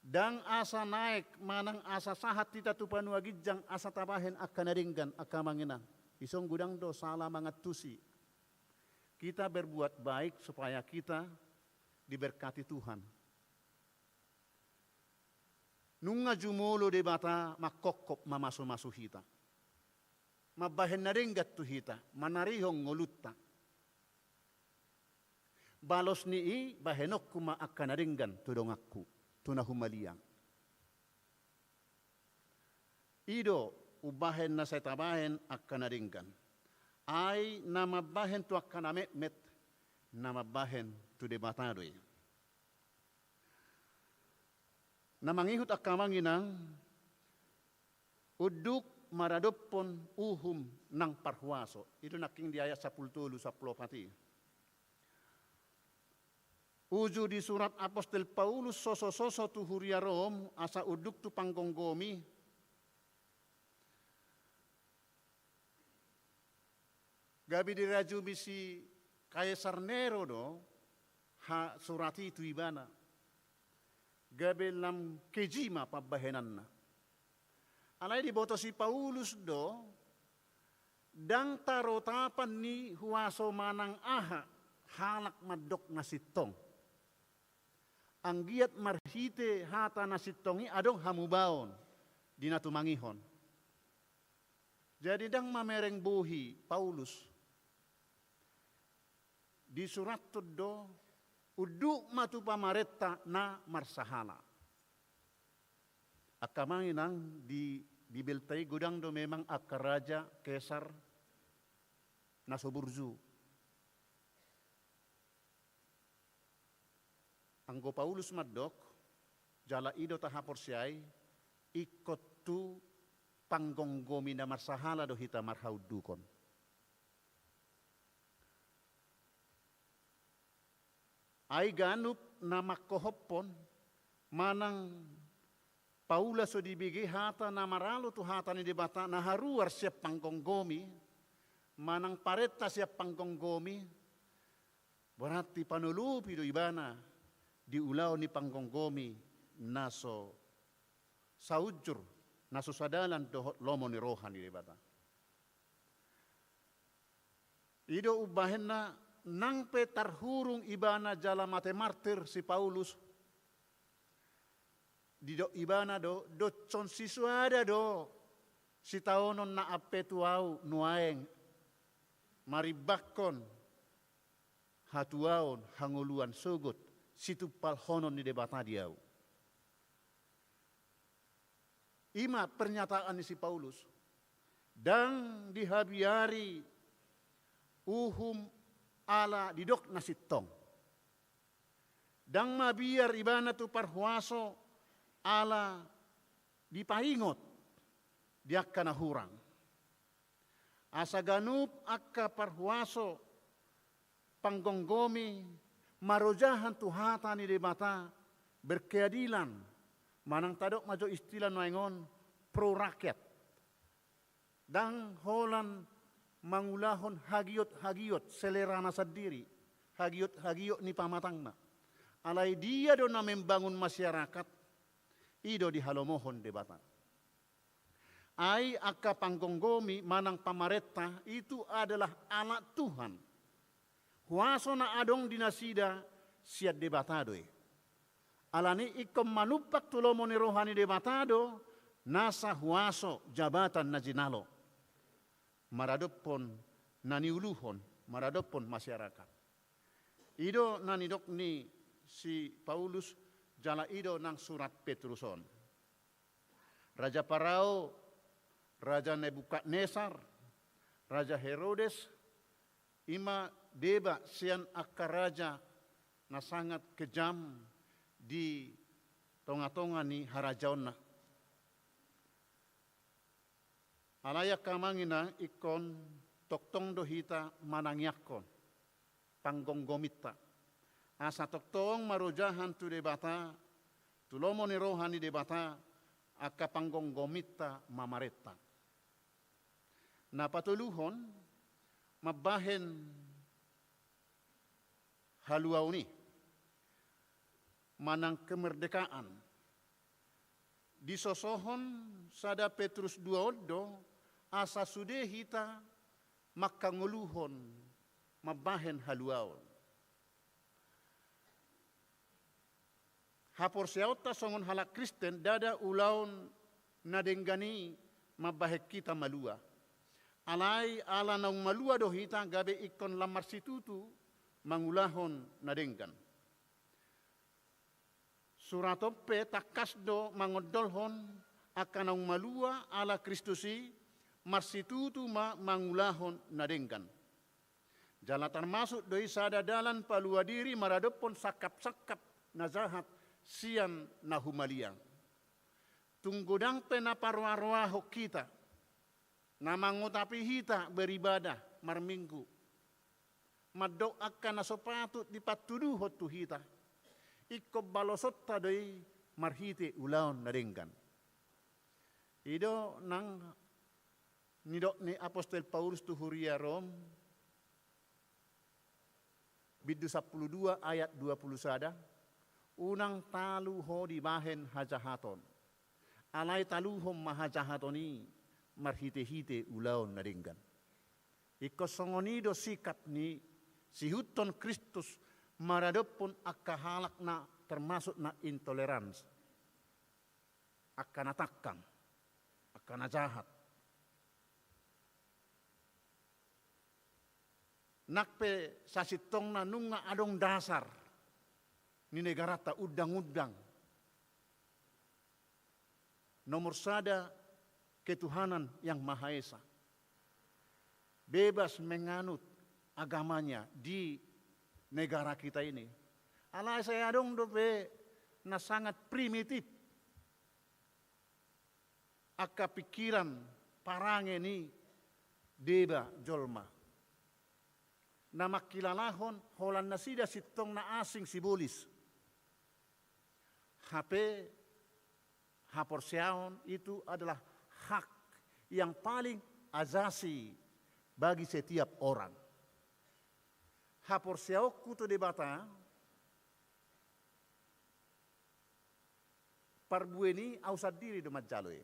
Ndang asa naek manang asa sahat hita tu banua ginjang asa tabahen angka na denggan, angka amang inang. Dison godang do sala mangantusi. Kita berbuat baik supaya kita diberkati Tuhan. Nunga jumolo Debata mangkophop mamasumasu hita, mambahen na denggan tu hita, manarihon ngolunta. Balos ni i, bahenonku ma angka na denggan tu donganku, tu na humaliang. I do umbahen na sai tabahen angka na denggan. Ai na mambahen tu angka na metmet, na mambahen tu Debata do i. Na mangihut angka amang inang, unduk maradophon uhum nang parhuaso. I do nangkin di ayat sampulu tolu, sampulu opat i. Uju disurat apostel Paulus sosososo tu huria Rom, asa unduk tu panggomgomi. Gabe dirajumi si Kaisar Nero do ha surat i tu ibana. Gabe lam keji ma pambahenanna. Alai diboto si Paulus do, ndang tarotapan ni huaso manang aha halak mandok na sintong. Anggiat marhite hata na sintong i adong hamubaon di na tumangihon. Jadi ndang mamereng bohi Paulus. Disurathon do, unduk ma tu pamarenta na marsahala. Angka amang inang, di Bibelta i godang do memang angka raja, kesar, na so burju. Anggo Paulus mandok, jala i do tahaporseai, ingkon tu panggomgomi na marsahala do hita marhaundukon. Ai ganup na manghohophon manang paula so dibege hata na maralo tu hata ni Debata na haruar sian panggomgomi, manang parenta sian panggomgomi, berarti panolopi do ibana di ulaon ni panggomgomi na so saujur, na so sadalan dohot lomo ni roha ni Debata. I do umbahenna nang pe tarhurung ibana jala mate martir si Paulus, didok ibana do, doshon sisoada do sitaonon na ampe tu ahu nuaeng, marimbangkon hatuaon, hangoluan sogot situmpalhonon ni Debata di ahu. I ma pernyataan ni si Paulus. Ndang dihabiari uhum ala didok na sintong. Ndang mabiar ibana tu parhuaso ala dipaingot di angka na hurang. Asa ganup angka parhuaso panggomgomi marojahan tu hata ni Debata berkeadilan, manang tadok ma jo istilah nuaeng on, pro rakyat. Ndang holan mangulahon hagiot-hagiot selerana sandiri, hagiot-hagiot ni pamatangna. Alai dia do na membangun masyarakat, i do dihalomohon Debata. Ai angka panggomgomi manang pamarenta itu adalah alat Tuhan. Huaso na adong di nasida sian Debata do i. Alani ingkon manumpak tu lomo ni roha ni Debata do nasa huaso jabatan na jinalo maradophon na niuluhon, maradophon masyarakat. I do na nidok ni si Paulus jala i do nang surat Petrus on. Raja Parao, Raja Nebukadnesar, Raja Herodes, i ma deba sian angka raja na sangat kejam di tonga-tonga ni harajaonna. Alai angka amang inang, ingkon tongtong do hita manangiangkon panggomgominta. Asa tongtong marojahan tu Debata, tu lomo ni roha ni Debata, angka panggomgominta mamarenta. Na patoluhon, mambahen haluaon i manang kemerdekaan. Disosohon sada Petrus dua on do, asa sude hita mangkangoluhon mambahen haluaon. Haporseaonta songon halak Kristen, ndada ulaon na denggan i mambahen hita malua. Alai ala naung malua do hita gabe ingkon lam marsitutu mangulahon na denggan. Surat on pe tangkas do mangondolhon angka naung malua ala Kristus i, marsitutu ma mangulahon na denggan. Jala tarmasuk do i sada dalan palua diri maradophon sangkap-sangkap na jahat sian na humaliang. Tung godang pe na paroa-roahon hita, na mangotapi hita beribadah marminggu, mandok angka na so patut dipantuduhon tu hita, ingkon balosonta do i marhite ulaon na denggan. I do nang nidok ni apostel Paulus tu huria Rom, bindu sampulu dua ayat dua pulu sada, unang talu ho dibahen hajahaton. Alai taluhon ma hajahaton i marhite-hite ulaon na denggan. Ingkon songon i do sikap ni sihuthon Kristus maradophon angka halak na termasuk na intolerans, angka na tangkang, angka na jahat. Nang pe sasintongna nunga adong dasar ni negaranta, undang-undang. Nomor sada, ketuhanan yang Maha Esa. Bebas menganut agamanya di negara kita ini. Alai sai adong dope na sangat primitif angka pikiran parange ni deba jolma. Na mangkilalahon holan nasida sintongna asing sibolis. Hape haporseaon itu adalah hak yang paling asasi bagi setiap orang. Haporseaonku tu Debata, parbue ni au sandiri do manjalo i.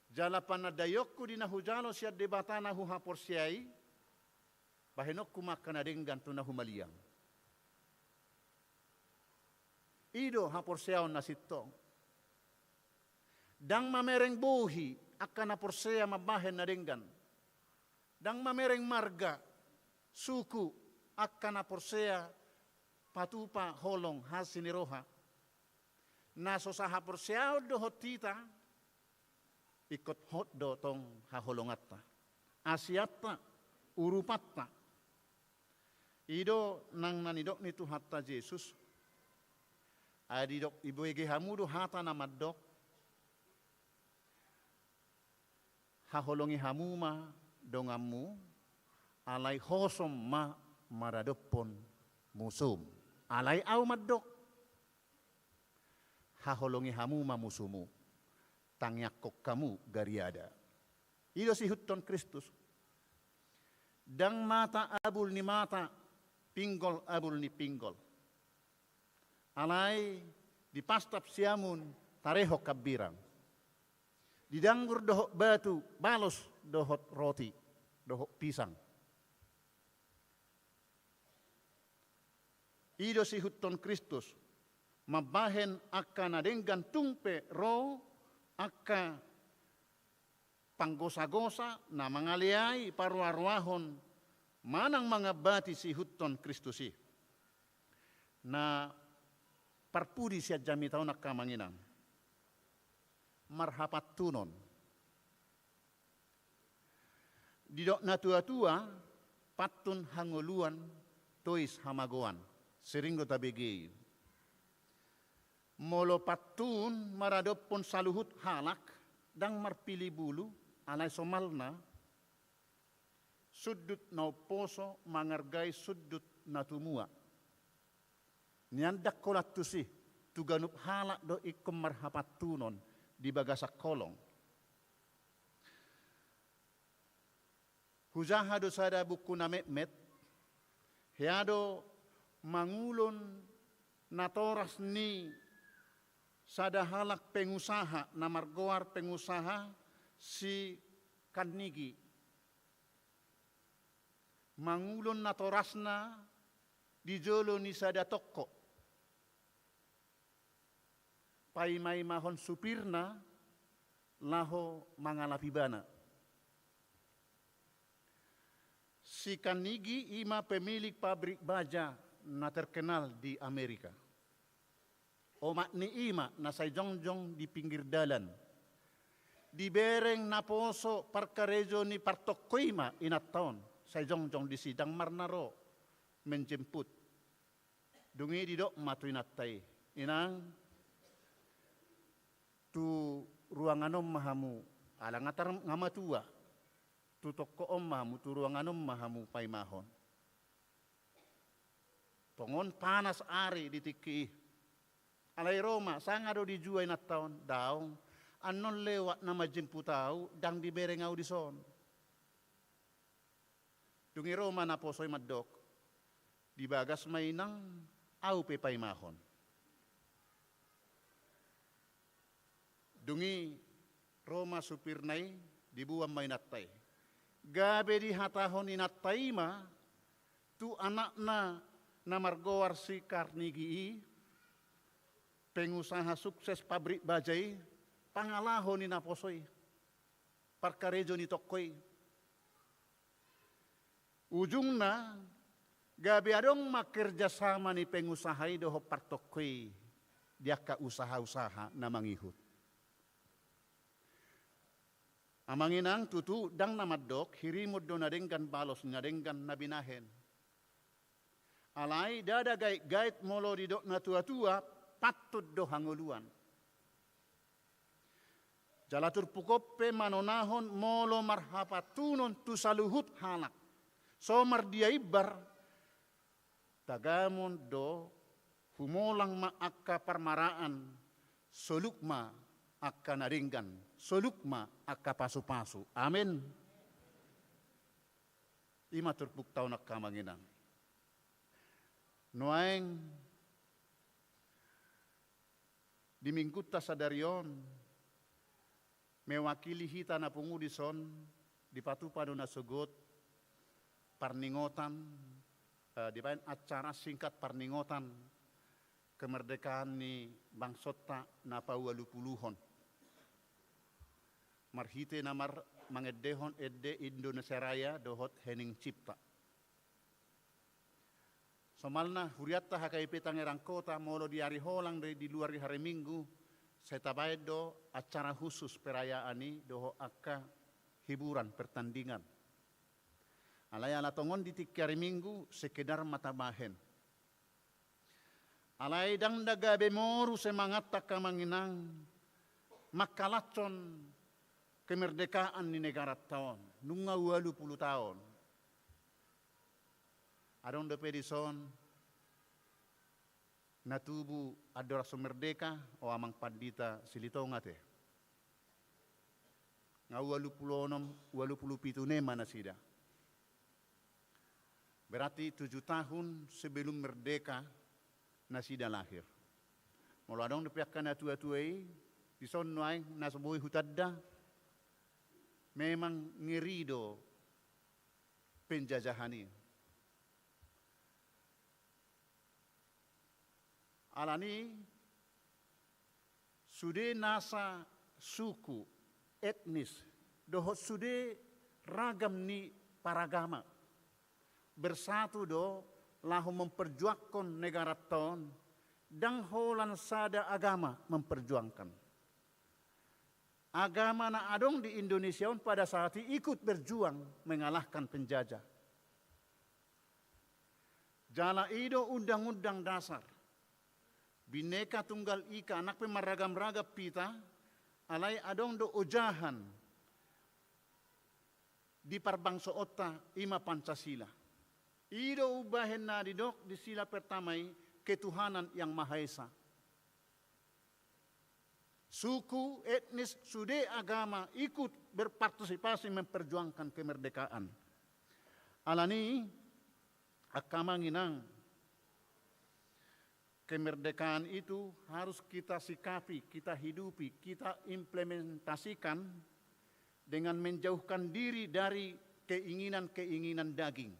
Jala panandaionku di na hujalo sian Debata na huhaporseai, bahenonku ma angka na denggan tu na humaliang. I do haporseaon na sintong. Ndang mamereng bohi angka na porsea mambahen na denggan. Ndang mamereng marga, suku, angka na porsea patupa holong asi ni roha. Na so sahaporseaon dohot hita, ingkon hot do tong haholonganta, asianta, urupanta. I do nang na nidok ni Tuhanta Jesus. Ai didok, ibege hamu do hata na mandok, haholongi hamu ma donganmu, alai hosom ma maradophon musum. Alai au mandok, haholongi hamu ma musumu, tangiangkon hamu gariada. I do siihuthon Kristus. Ndang mata abul ni mata, pinggol abul ni pinggol. Alai dipastap siamun tarehon hambirang. Didanggur dohot batu, balos dohot roti, dohot pisang. I do siihuthon Kristus, mambahen angka na denggan tung pe ro angka panggosagosa na mangaleai, paroaroahon manang mangambati siihuthon Kristus i. Na parpudi sian jamita on angka amang inang, marhapantunon. Didok natuatua, pantun hangoluan, tois hamagoan. Sering do tabege i. Molo pantun maradophon saluhut halak, ndang marpilih bulu, alai somalna, sundut na umposo manghargai sundut na tumua. Nian ndang holan tusi, tu ganup halak do ingkon marhapantunon di bagasan holong. Hujaha do sada buku na metmet, hea do mangulon natoras ni sada halak pengusaha, na margoar pengusaha si Kannigi. Mangulon natorasna di jolo ni sada toko. Paimaimahon supirna laho mangalap ibana. Si Kannigi i ma pemilik pabrik baja na terkenal di Amerika. Omak ni i ma na sai jongjong di pinggir dalan. Dibereng naposo parkarejo ni partoko i ma inanta on, sai jongjong disi, ndang marna ro menjemput. Dung i didok ma tu inanta i, "Inang, tu ruangan on ma hamu, ala nga tar-, nga matua, tu toko on ma hamu, tu ruangan on ma hamu paimahon." Tongon panas ari di tingki i. Alai ro ma, sanga do dijua inanta on, "Daong, annon lewat na manjemput au, ndang dibereng au dison." Dung i ro ma naposo i mandok, "Di bagas ma inang, au pe paimahon." Dung i ro ma supirna i, diboan ma inanta i. Gabe dihatahon inanta i ma, tu anakna na margoar si Carnegie i, pengusaha sukses pabrik baja i, pangalaho ni naposo i, parkarejo ni tongko i. Ujungna, gabe adong ma kerjasama ni pengusaha i dohot partongko i di angka usaha-usaha na mangihut. Amang inang, tutu ndang na mandok, hirimon do na denggan balos na denggan na binahen. Alai ndada gait-gait molo didok na tua-tua, pantun do hangoluan. Jala turpuk on pe manonahon molo marhapantunon tu saluhut halak. So mardia imbar, tagamon do, humolang ma angka parmaraan, soluk ma angka na denggan, soluk ma angka pasu-pasu. Amen. I ma turpukta on angka amang inang. Nuaeng di minggunta sadari on, mewakili hita na pungu dison, dipatupa do nasogot parningotan, eh, dibaen acara singkat parningotan kemerdekaan ni bangsonta na paualupuluhon. Marhite na mar-, mangendehon ende Indonesia Raya dohot Hening Cipta. Somalna hurianta H K I P Tangerang Kota, molo di ari holang do i, di luar di hari Minggu, sai tabaen do acara khusus perayaan i dohot angka hiburan pertandingan. Alai ala tongon di tingki ari Minggu, sekedar ma tabaen. Alai ndang na gabe moru semangatta angka amang inang, mangkalashon kemerdekaan ni negaranta on, nunga ualupulu taon. Adong dope dison na tubu andorang so merdeka, o amang pandita Silitonga te. Nga ualupulu onom, ualupulu pitu ne ma nasida. Berarti tujuh tahun sebelum merdeka nasida lahir. Molo adong dope angka na tua-tua i, dison nuaeng na so boi hutanda, memang ngeri do penjajahan i. Alani sude nasa suku, etnis, dohot sude ragam ni paragama bersatu do laho memperjuangkon negaranta on, ndang holan sada agama memperjuangkan. Agama na adong di Indonesia on pada saat i ikut berjuang mengalahkan penjajah. Jala i do Undang-Undang Dasar. Bhinneka Tunggal Ika, nang pe marragam-ragam hita, alai adong do ojahan di parbangsoonta, i ma Pancasila. I do umbahen na didok di sila pertama i, ketuhanan yang Maha Esa. Suku, etnis, sude agama ikut berpartisipasi memperjuangkan kemerdekaan. Alani, angka amang inang, kemerdekaan itu harus kita sikapi, kita hidupi, kita implementasikan dengan menjauhkan diri dari keinginan-keinginan daging.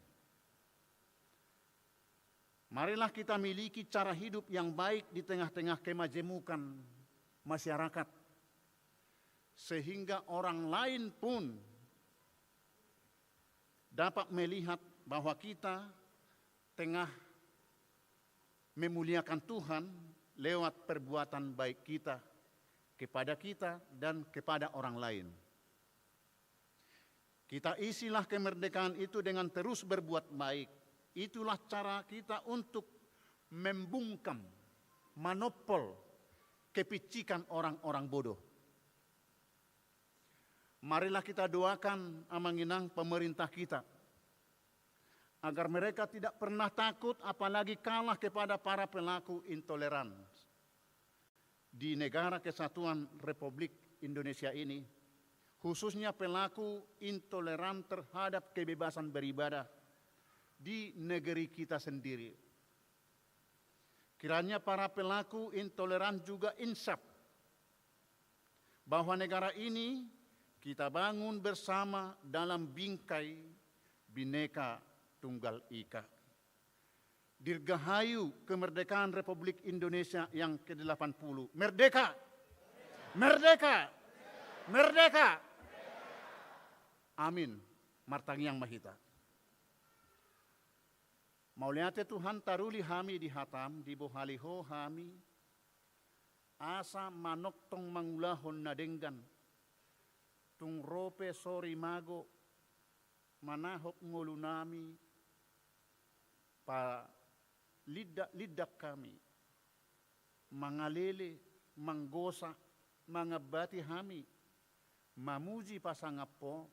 Marilah kita miliki cara hidup yang baik di tengah-tengah kemajemukan masyarakat, sehingga orang lain pun dapat melihat bahwa kita tengah memuliakan Tuhan lewat perbuatan baik kita kepada kita dan kepada orang lain. Kita isilah kemerdekaan itu dengan terus berbuat baik. Itulah cara kita untuk membungkam, manompol kepicikan orang-orang bodoh. Marilah kita doakan, amang inang, pemerintah kita, agar mereka tidak pernah takut, apalagi kalah kepada para pelaku intoleransi di Negara Kesatuan Republik Indonesia ini, khususnya pelaku intoleran terhadap kebebasan beribadah di negeri kita sendiri. Kiranya para pelaku intoleran juga insaf bahwa negara ini kita bangun bersama dalam bingkai Bhinneka Tunggal Ika. Dirgahayu kemerdekaan Republik Indonesia yang kedelapan puluh. Merdeka! Merdeka! Merdeka! Amin. Martangiang ma hita. Mauliate Tuhan, taruli hami di hataM, dibohali Ho hami, asa manongtong mangulahon na denggan. Tung ro pe sorimago, manahop ngolunami, palindak-lindak hami, mangalele, manggosa, mangambati hami, mamuji pasangap Ho,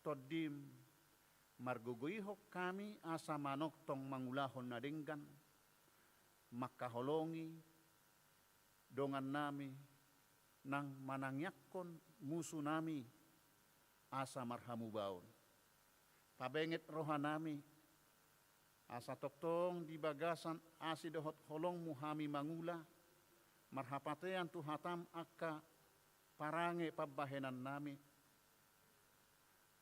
TondiM, margogoihon hami asa manongtong mangulahon na denggan, mangkaholongi dongannami, nang manangiangkon musunami asa marhamubaon. Pabenget rohanami, asa tongtong di bagasan asi dohot holongMu hami mangula, marhapatean tu hataM angka parange pambahenannami,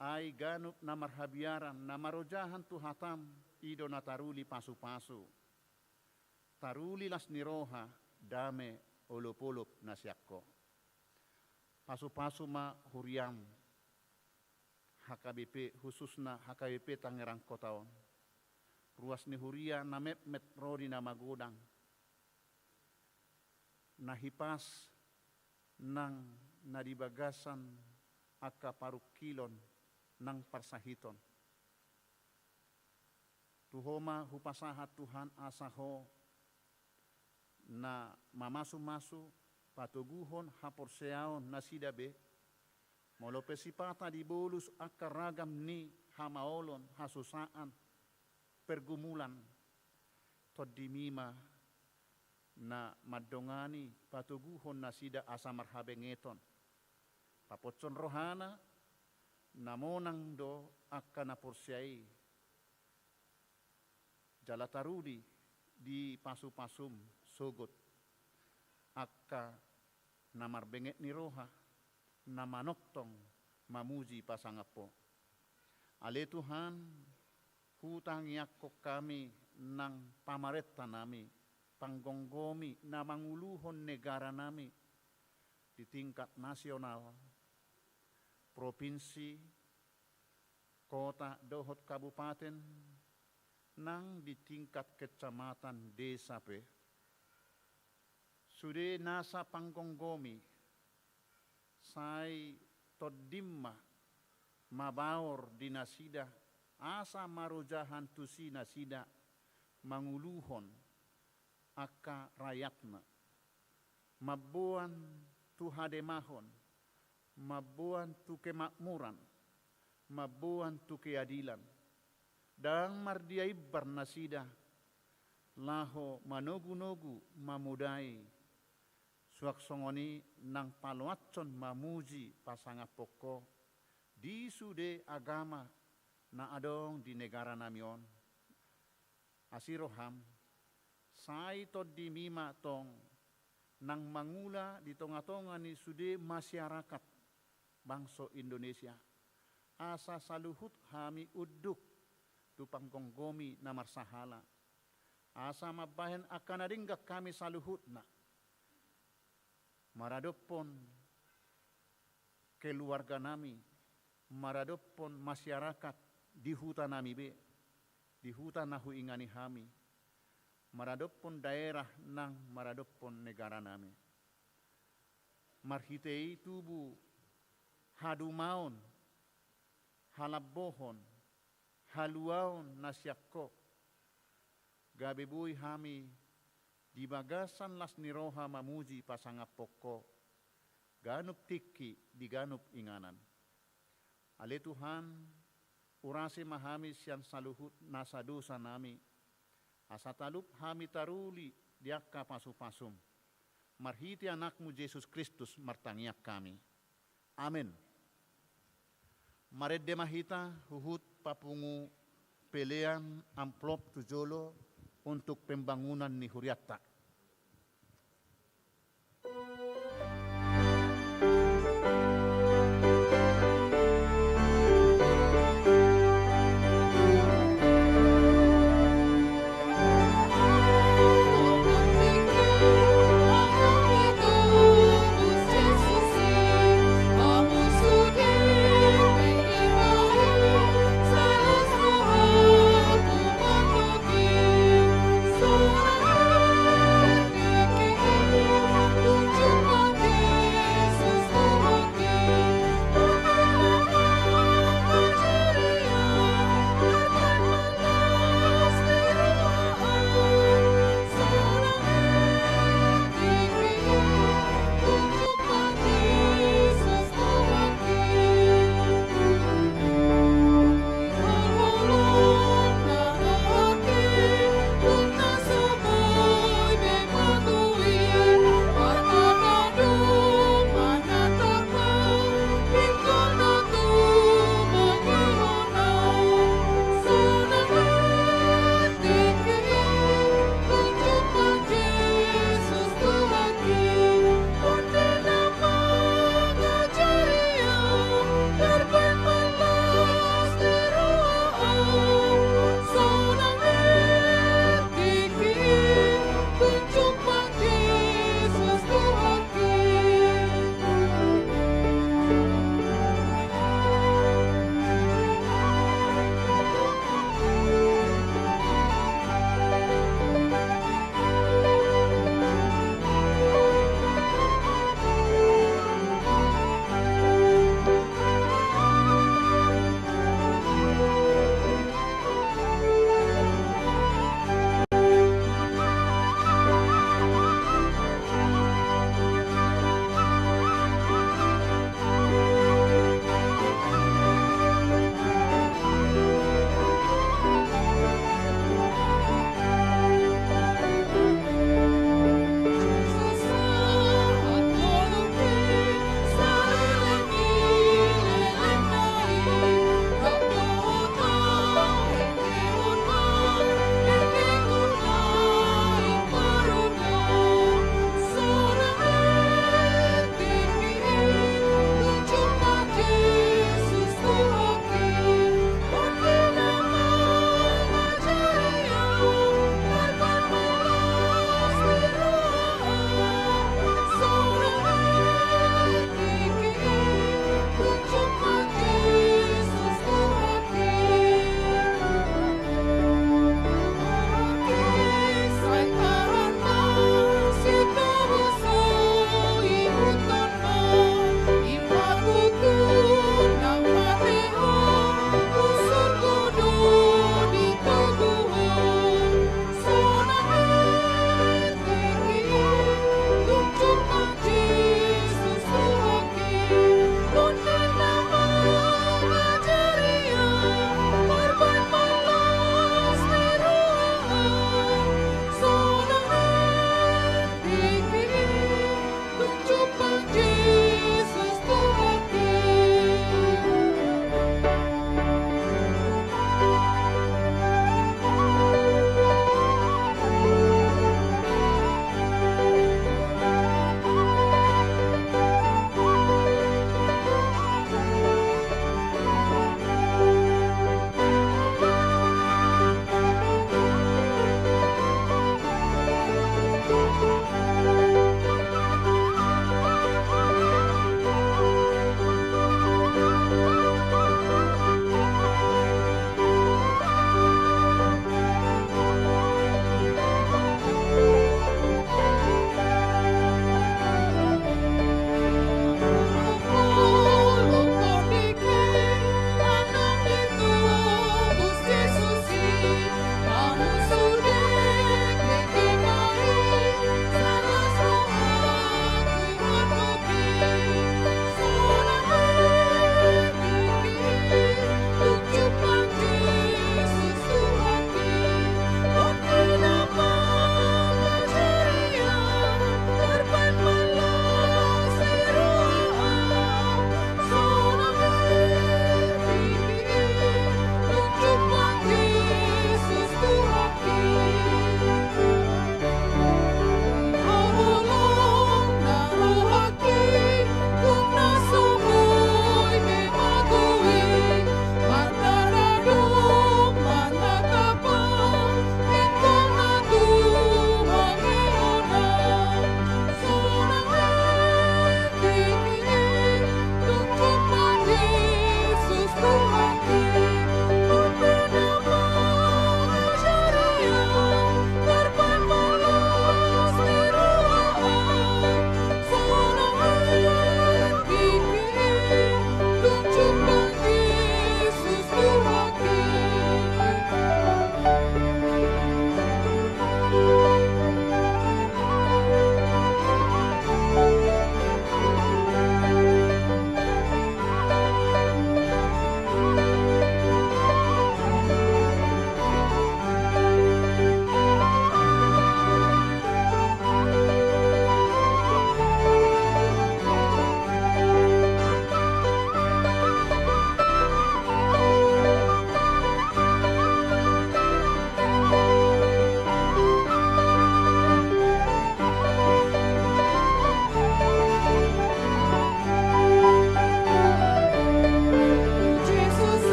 ai ganup na marhabiaran, na marojahan tu hataM, i do na taruli pasupasu. Taruli las ni roha, dame olopolop na sian Ho. Pasupasu ma huriaM, H K B P, khususna H K B P Tangerang Kota on. Ruas ni huria na metmet ro di na magodang, na hipas nang na di bagasan angka parungkilon nang parsahiton. Tu Ho ma hupasahat Tuhan asa Ho na mamasumasu, patoguhon haporseaon nasida be, molo pe sipata dibolus angka ragam ni hamaolon, hasusaan, pergumulan, TondiMi ma na mandongani patoguhon nasida asa marhabengeton. Paposhon rohana, na monang do angka na porsea i. Jala taruli di pasupasu-M sogot angka na marbenget ni roha, na manongtong mamuji pasangap Ho. Ale Tuhan, hutangiangkon hami nang pamarentanami, panggomgomi na manguluhon negaranami di tingkat nasional, propinsi, kota dohot kabupaten, nang di tingkat kecamatan, desa pe. Sude nasa panggomgomi, sai TondiM ma mabaor di nasida, asa marojahan tusi nasida manguluhon angka rakyatna, mamboan tu hademahon, mamboan tu kemakmuran, mamboan tu keadilan. Ndang mardia imbar nasida laho manogunogu mamodai, suang songon i nang paloashon mamuji pasangaphon Ho di sude agama na adong di negaranami on. Asi rohaM, sai TondiMi ma tong nang mangula di tongatonga ni sude masyarakat bangso Indonesia, asa saluhut hami unduk tu panggomgomi na marsahala, asa mambahen angka na denggan hami saluhutna, maradophon keluarganami, maradophon masyarakat di hutanami be, di huta na huingani hami, maradophon daerah nang maradophon negaranami. Marhite i tubu hadumaon, halambohon, haluaon na sian Ho, gabe boi hami di bagasan las ni roha mamuji pasangaphon Ho, ganup tingki di ganup inganan. Ale Tuhan, urasi ma hami sian saluhut nasa dosanami, asa talup hami taruli di angka pasupasuM. Marhite AnakMu Jesus Kristus martangiang hami. Amen. Marende ma hita, huhut papungu pelean amplop tu jolo untuk pembangunan ni hurianta.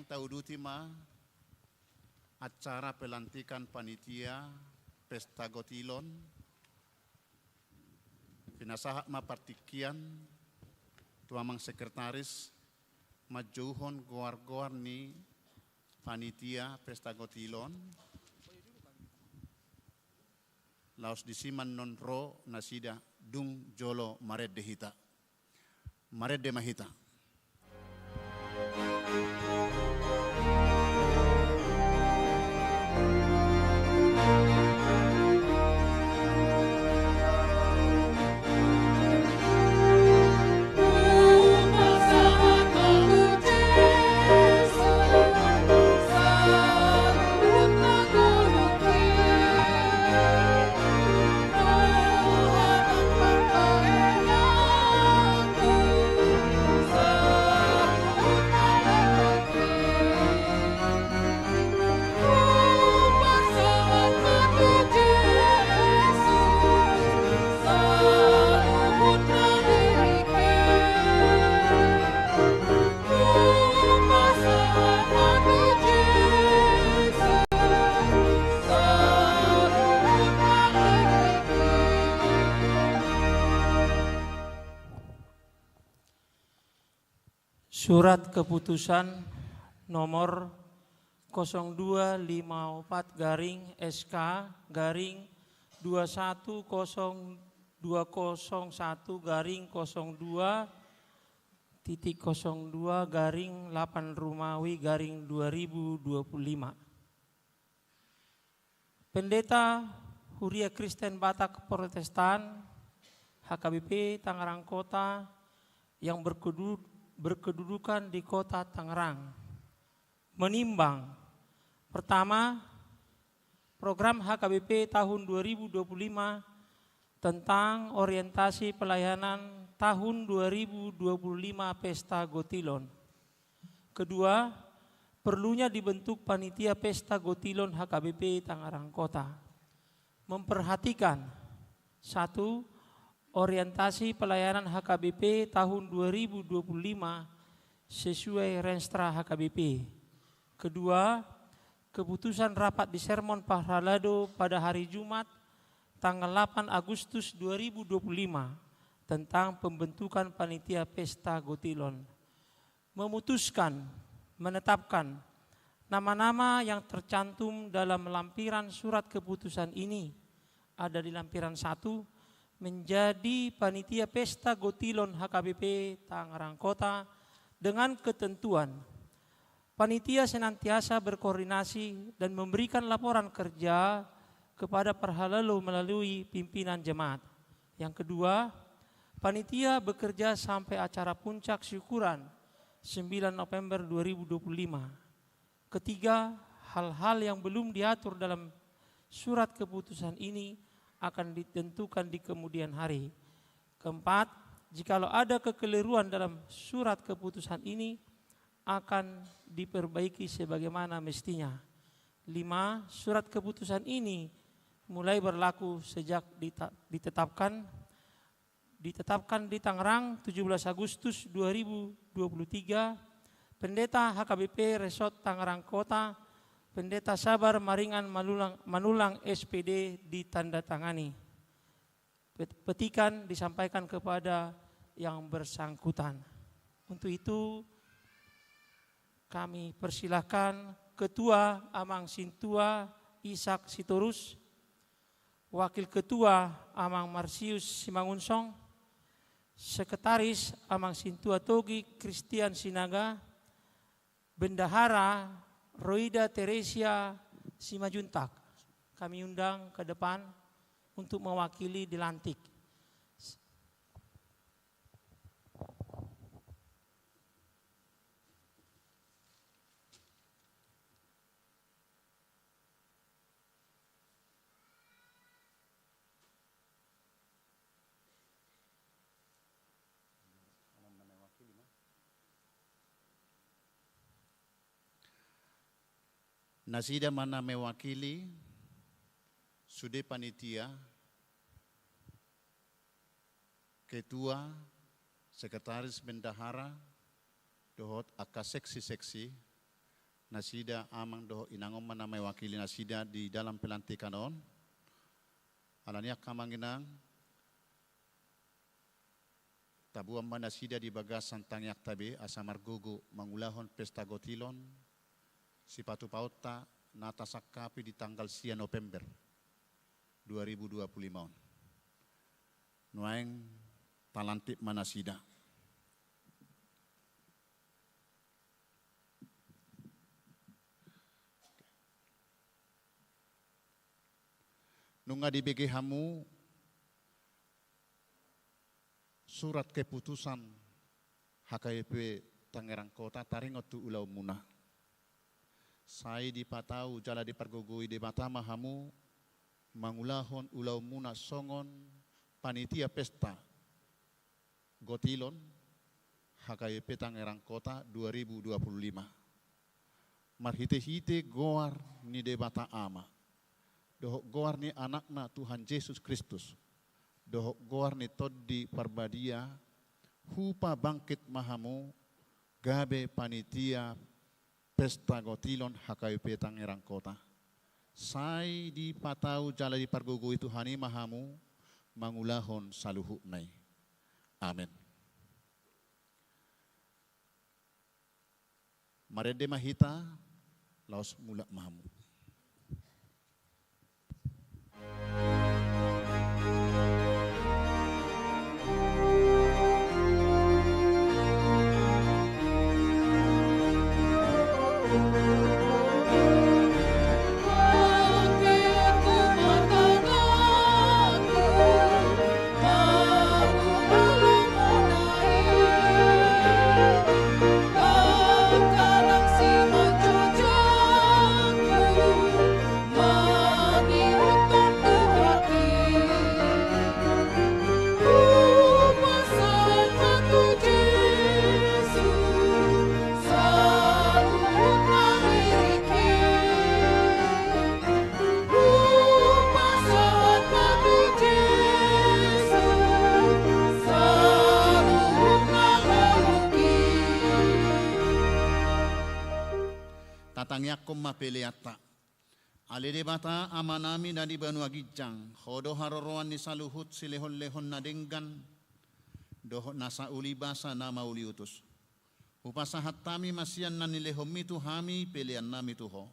Tauduti ma acara pelantikan panitia Pesta Gotilon. Pinasahat ma partingkian tu amang sekretaris manjouhon goar-goar ni panitia Pesta Gotilon. Laos disi ma annon ro nasida, dung jolo marende hita. Marende ma hita. Surat keputusan nomor kosong dua lima opat garing S K garing dua satu kosong dua kosong satu garing kosong dua titik kosong dua garing lapan Rumawi garing dua ribu dua puluh lima. Pendeta Huria Kristen Batak Protestan, H K B P Tangerang Kota, yang berkedu-, berkedudukan di Kota Tangerang, menimbang, pertama, program H K B P tahun dua ribu dua puluh lima tentang orientasi pelayanan tahun dua ribu dua puluh lima Pesta Gotilon. Kedua, perlunya dibentuk panitia Pesta Gotilon H K B P Tangerang Kota. Memperhatikan, satu, orientasi pelayanan H K B P tahun dua ribu dua puluh lima sesuai Renstra H K B P. Kedua, keputusan rapat di sermon parhalado pada hari Jumat, tanggal delapan Agustus dua ribu dua puluh lima, tentang pembentukan panitia Pesta Gotilon. Memutuskan, menetapkan, nama-nama yang tercantum dalam lampiran surat keputusan ini, ada di lampiran satu, menjadi panitia Pesta Gotilon H K B P Tangerang Kota dengan ketentuan panitia senantiasa berkoordinasi dan memberikan laporan kerja kepada parhalado melalui pimpinan jemaat. Yang kedua, panitia bekerja sampai acara puncak syukuran sembilan November dua ribu dua puluh lima. Ketiga, hal-hal yang belum diatur dalam surat keputusan ini akan ditentukan di kemudian hari. Keempat, jikalau ada kekeliruan dalam surat keputusan ini, akan diperbaiki sebagaimana mestinya. Lima, surat keputusan ini mulai berlaku sejak dita-, ditetapkan, ditetapkan di Tangerang, tujuh belas Agustus dua ribu dua puluh tiga, Pendeta H K B P Resort Tangerang Kota, Pendeta Sabar Maringan Manulang, Manulang S P D ditandatangani. Pet-, petikan disampaikan kepada yang bersangkutan. Untuk itu, kami persilahkan Ketua Amang Sintua Ishak Sitorus, Wakil Ketua Amang Marsius Simangunsong, Sekretaris Amang Sintua Togi Christian Sinaga, Bendahara Roida Teresia Simanjuntak, kami undang ke depan untuk mewakili dilantik. Nasida ma na mewakili sude panitia, ketua, sekretaris bendahara, dohot angka seksi-seksi, Nasida amang dohot inang on ma na mewakili nasida di dalam pelantikan on. Alani i angka amang inang, taboan ma nasida di bagasan tangiangta be asa margogo mangulahon pesta gotilon sipatupaonta na tasangkapi di tanggal sia November dua ribu dua puluh lima on. Nuaeng talantik ma nasida. Nunga dibege hamu surat keputusan H K B P Tangerang Kota taringot tu ulaonmuna. Sai dipatau jala dipargogoi Debata ma hamu mangulahon ulaonmuna songon panitia pesta gotilon H K B P Tangerang Kota dua ribu dua puluh lima. Marhitehite goar ni Debata Ama, dohot goar ni Anakna Tuhan Jesus Kristus, dohot goar ni Tondi Parbadia, hupabangkit ma hamu gabe panitia pesta gotilon H K B P Tangerang Kota. Sai dipatau jala dipargogoi Tuhan i ma hamu mangulahon saluhutna i. Amen. Marende ma hita, laos mulak ma hamu. Tatangiangkon ma peleanta. Ale Debata Amanami na di banua ginjang, Ho do haroroan ni saluhut silehonlehon na denggan dohot nasa uli basa na mauliutus. Hupasahat hami ma sian na nilehonMi tu hami peleannami tu Ho.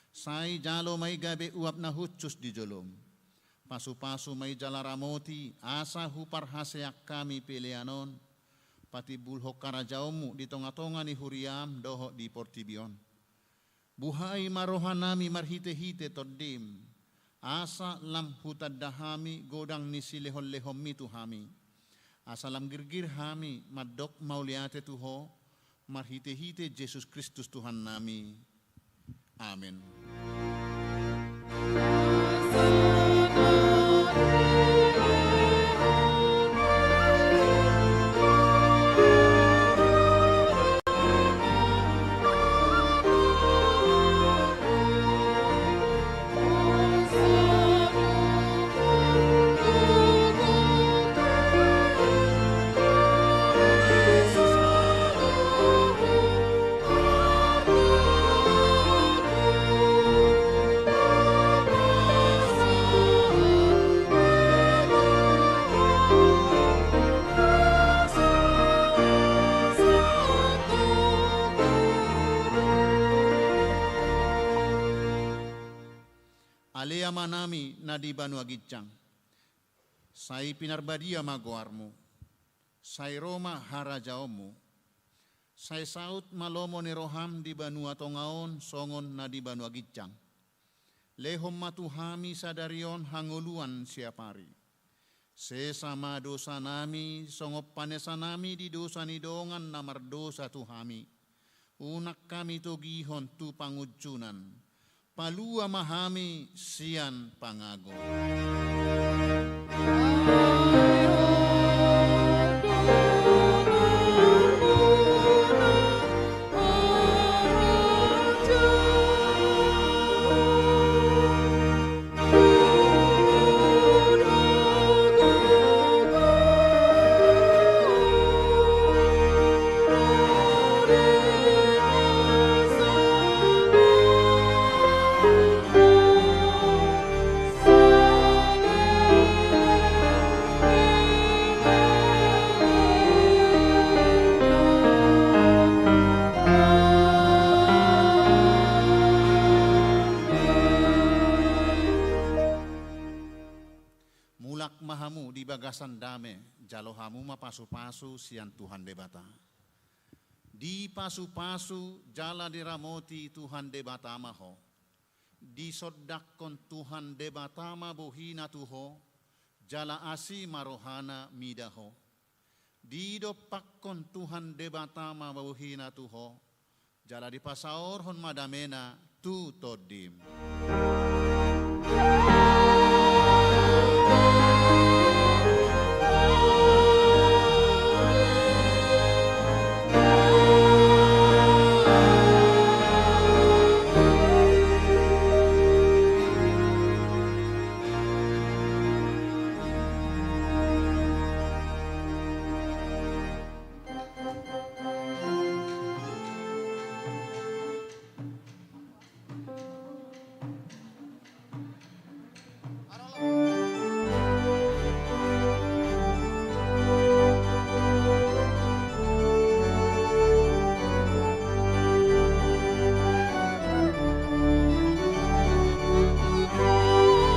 Sai jalo ma i gabe uap na hushus di jolom. Pasupasu ma i jala ramoti, asa huparhaseang hami pelean on patimbulhon harajaonMu di tongatonga ni huriaM dohot di portibi on. Buhai ma rohanami marhitehite TondiM, asa lam hutanda hami godang ni silehonlehonMi tu hami, asa lam girgir hami mandok mauliate tu Ho, marhitehite Jesus Kristus Tuhannami. Amen. Ale Amanami na di banua ginjang, sai pinarbadia ma goarMu. Sai ro ma harajaonMu. Sai saut ma lomo ni rohaM di banua tonga on songon na di banua ginjang. Lehon ma tu hami sadari on hangoluan siapari. Sesa ma dosanami songon panesanami di dosa ni dongan na mardosa tu hami. Unang hami togihon tu pangunjunan. Palua ma hami sian pangago. Bagasan dame, jalo hamu ma pasupasu sian Tuhan Debata. Dipasupasu jala diramoti Tuhan Debata ma ho. Disondangkon Tuhan Debata ma bohina tu ho, jala asi ma rohana mida ho. Didompakkon Tuhan Debata ma bohina tu ho, jala dipasaorhon ma damena tu tondim.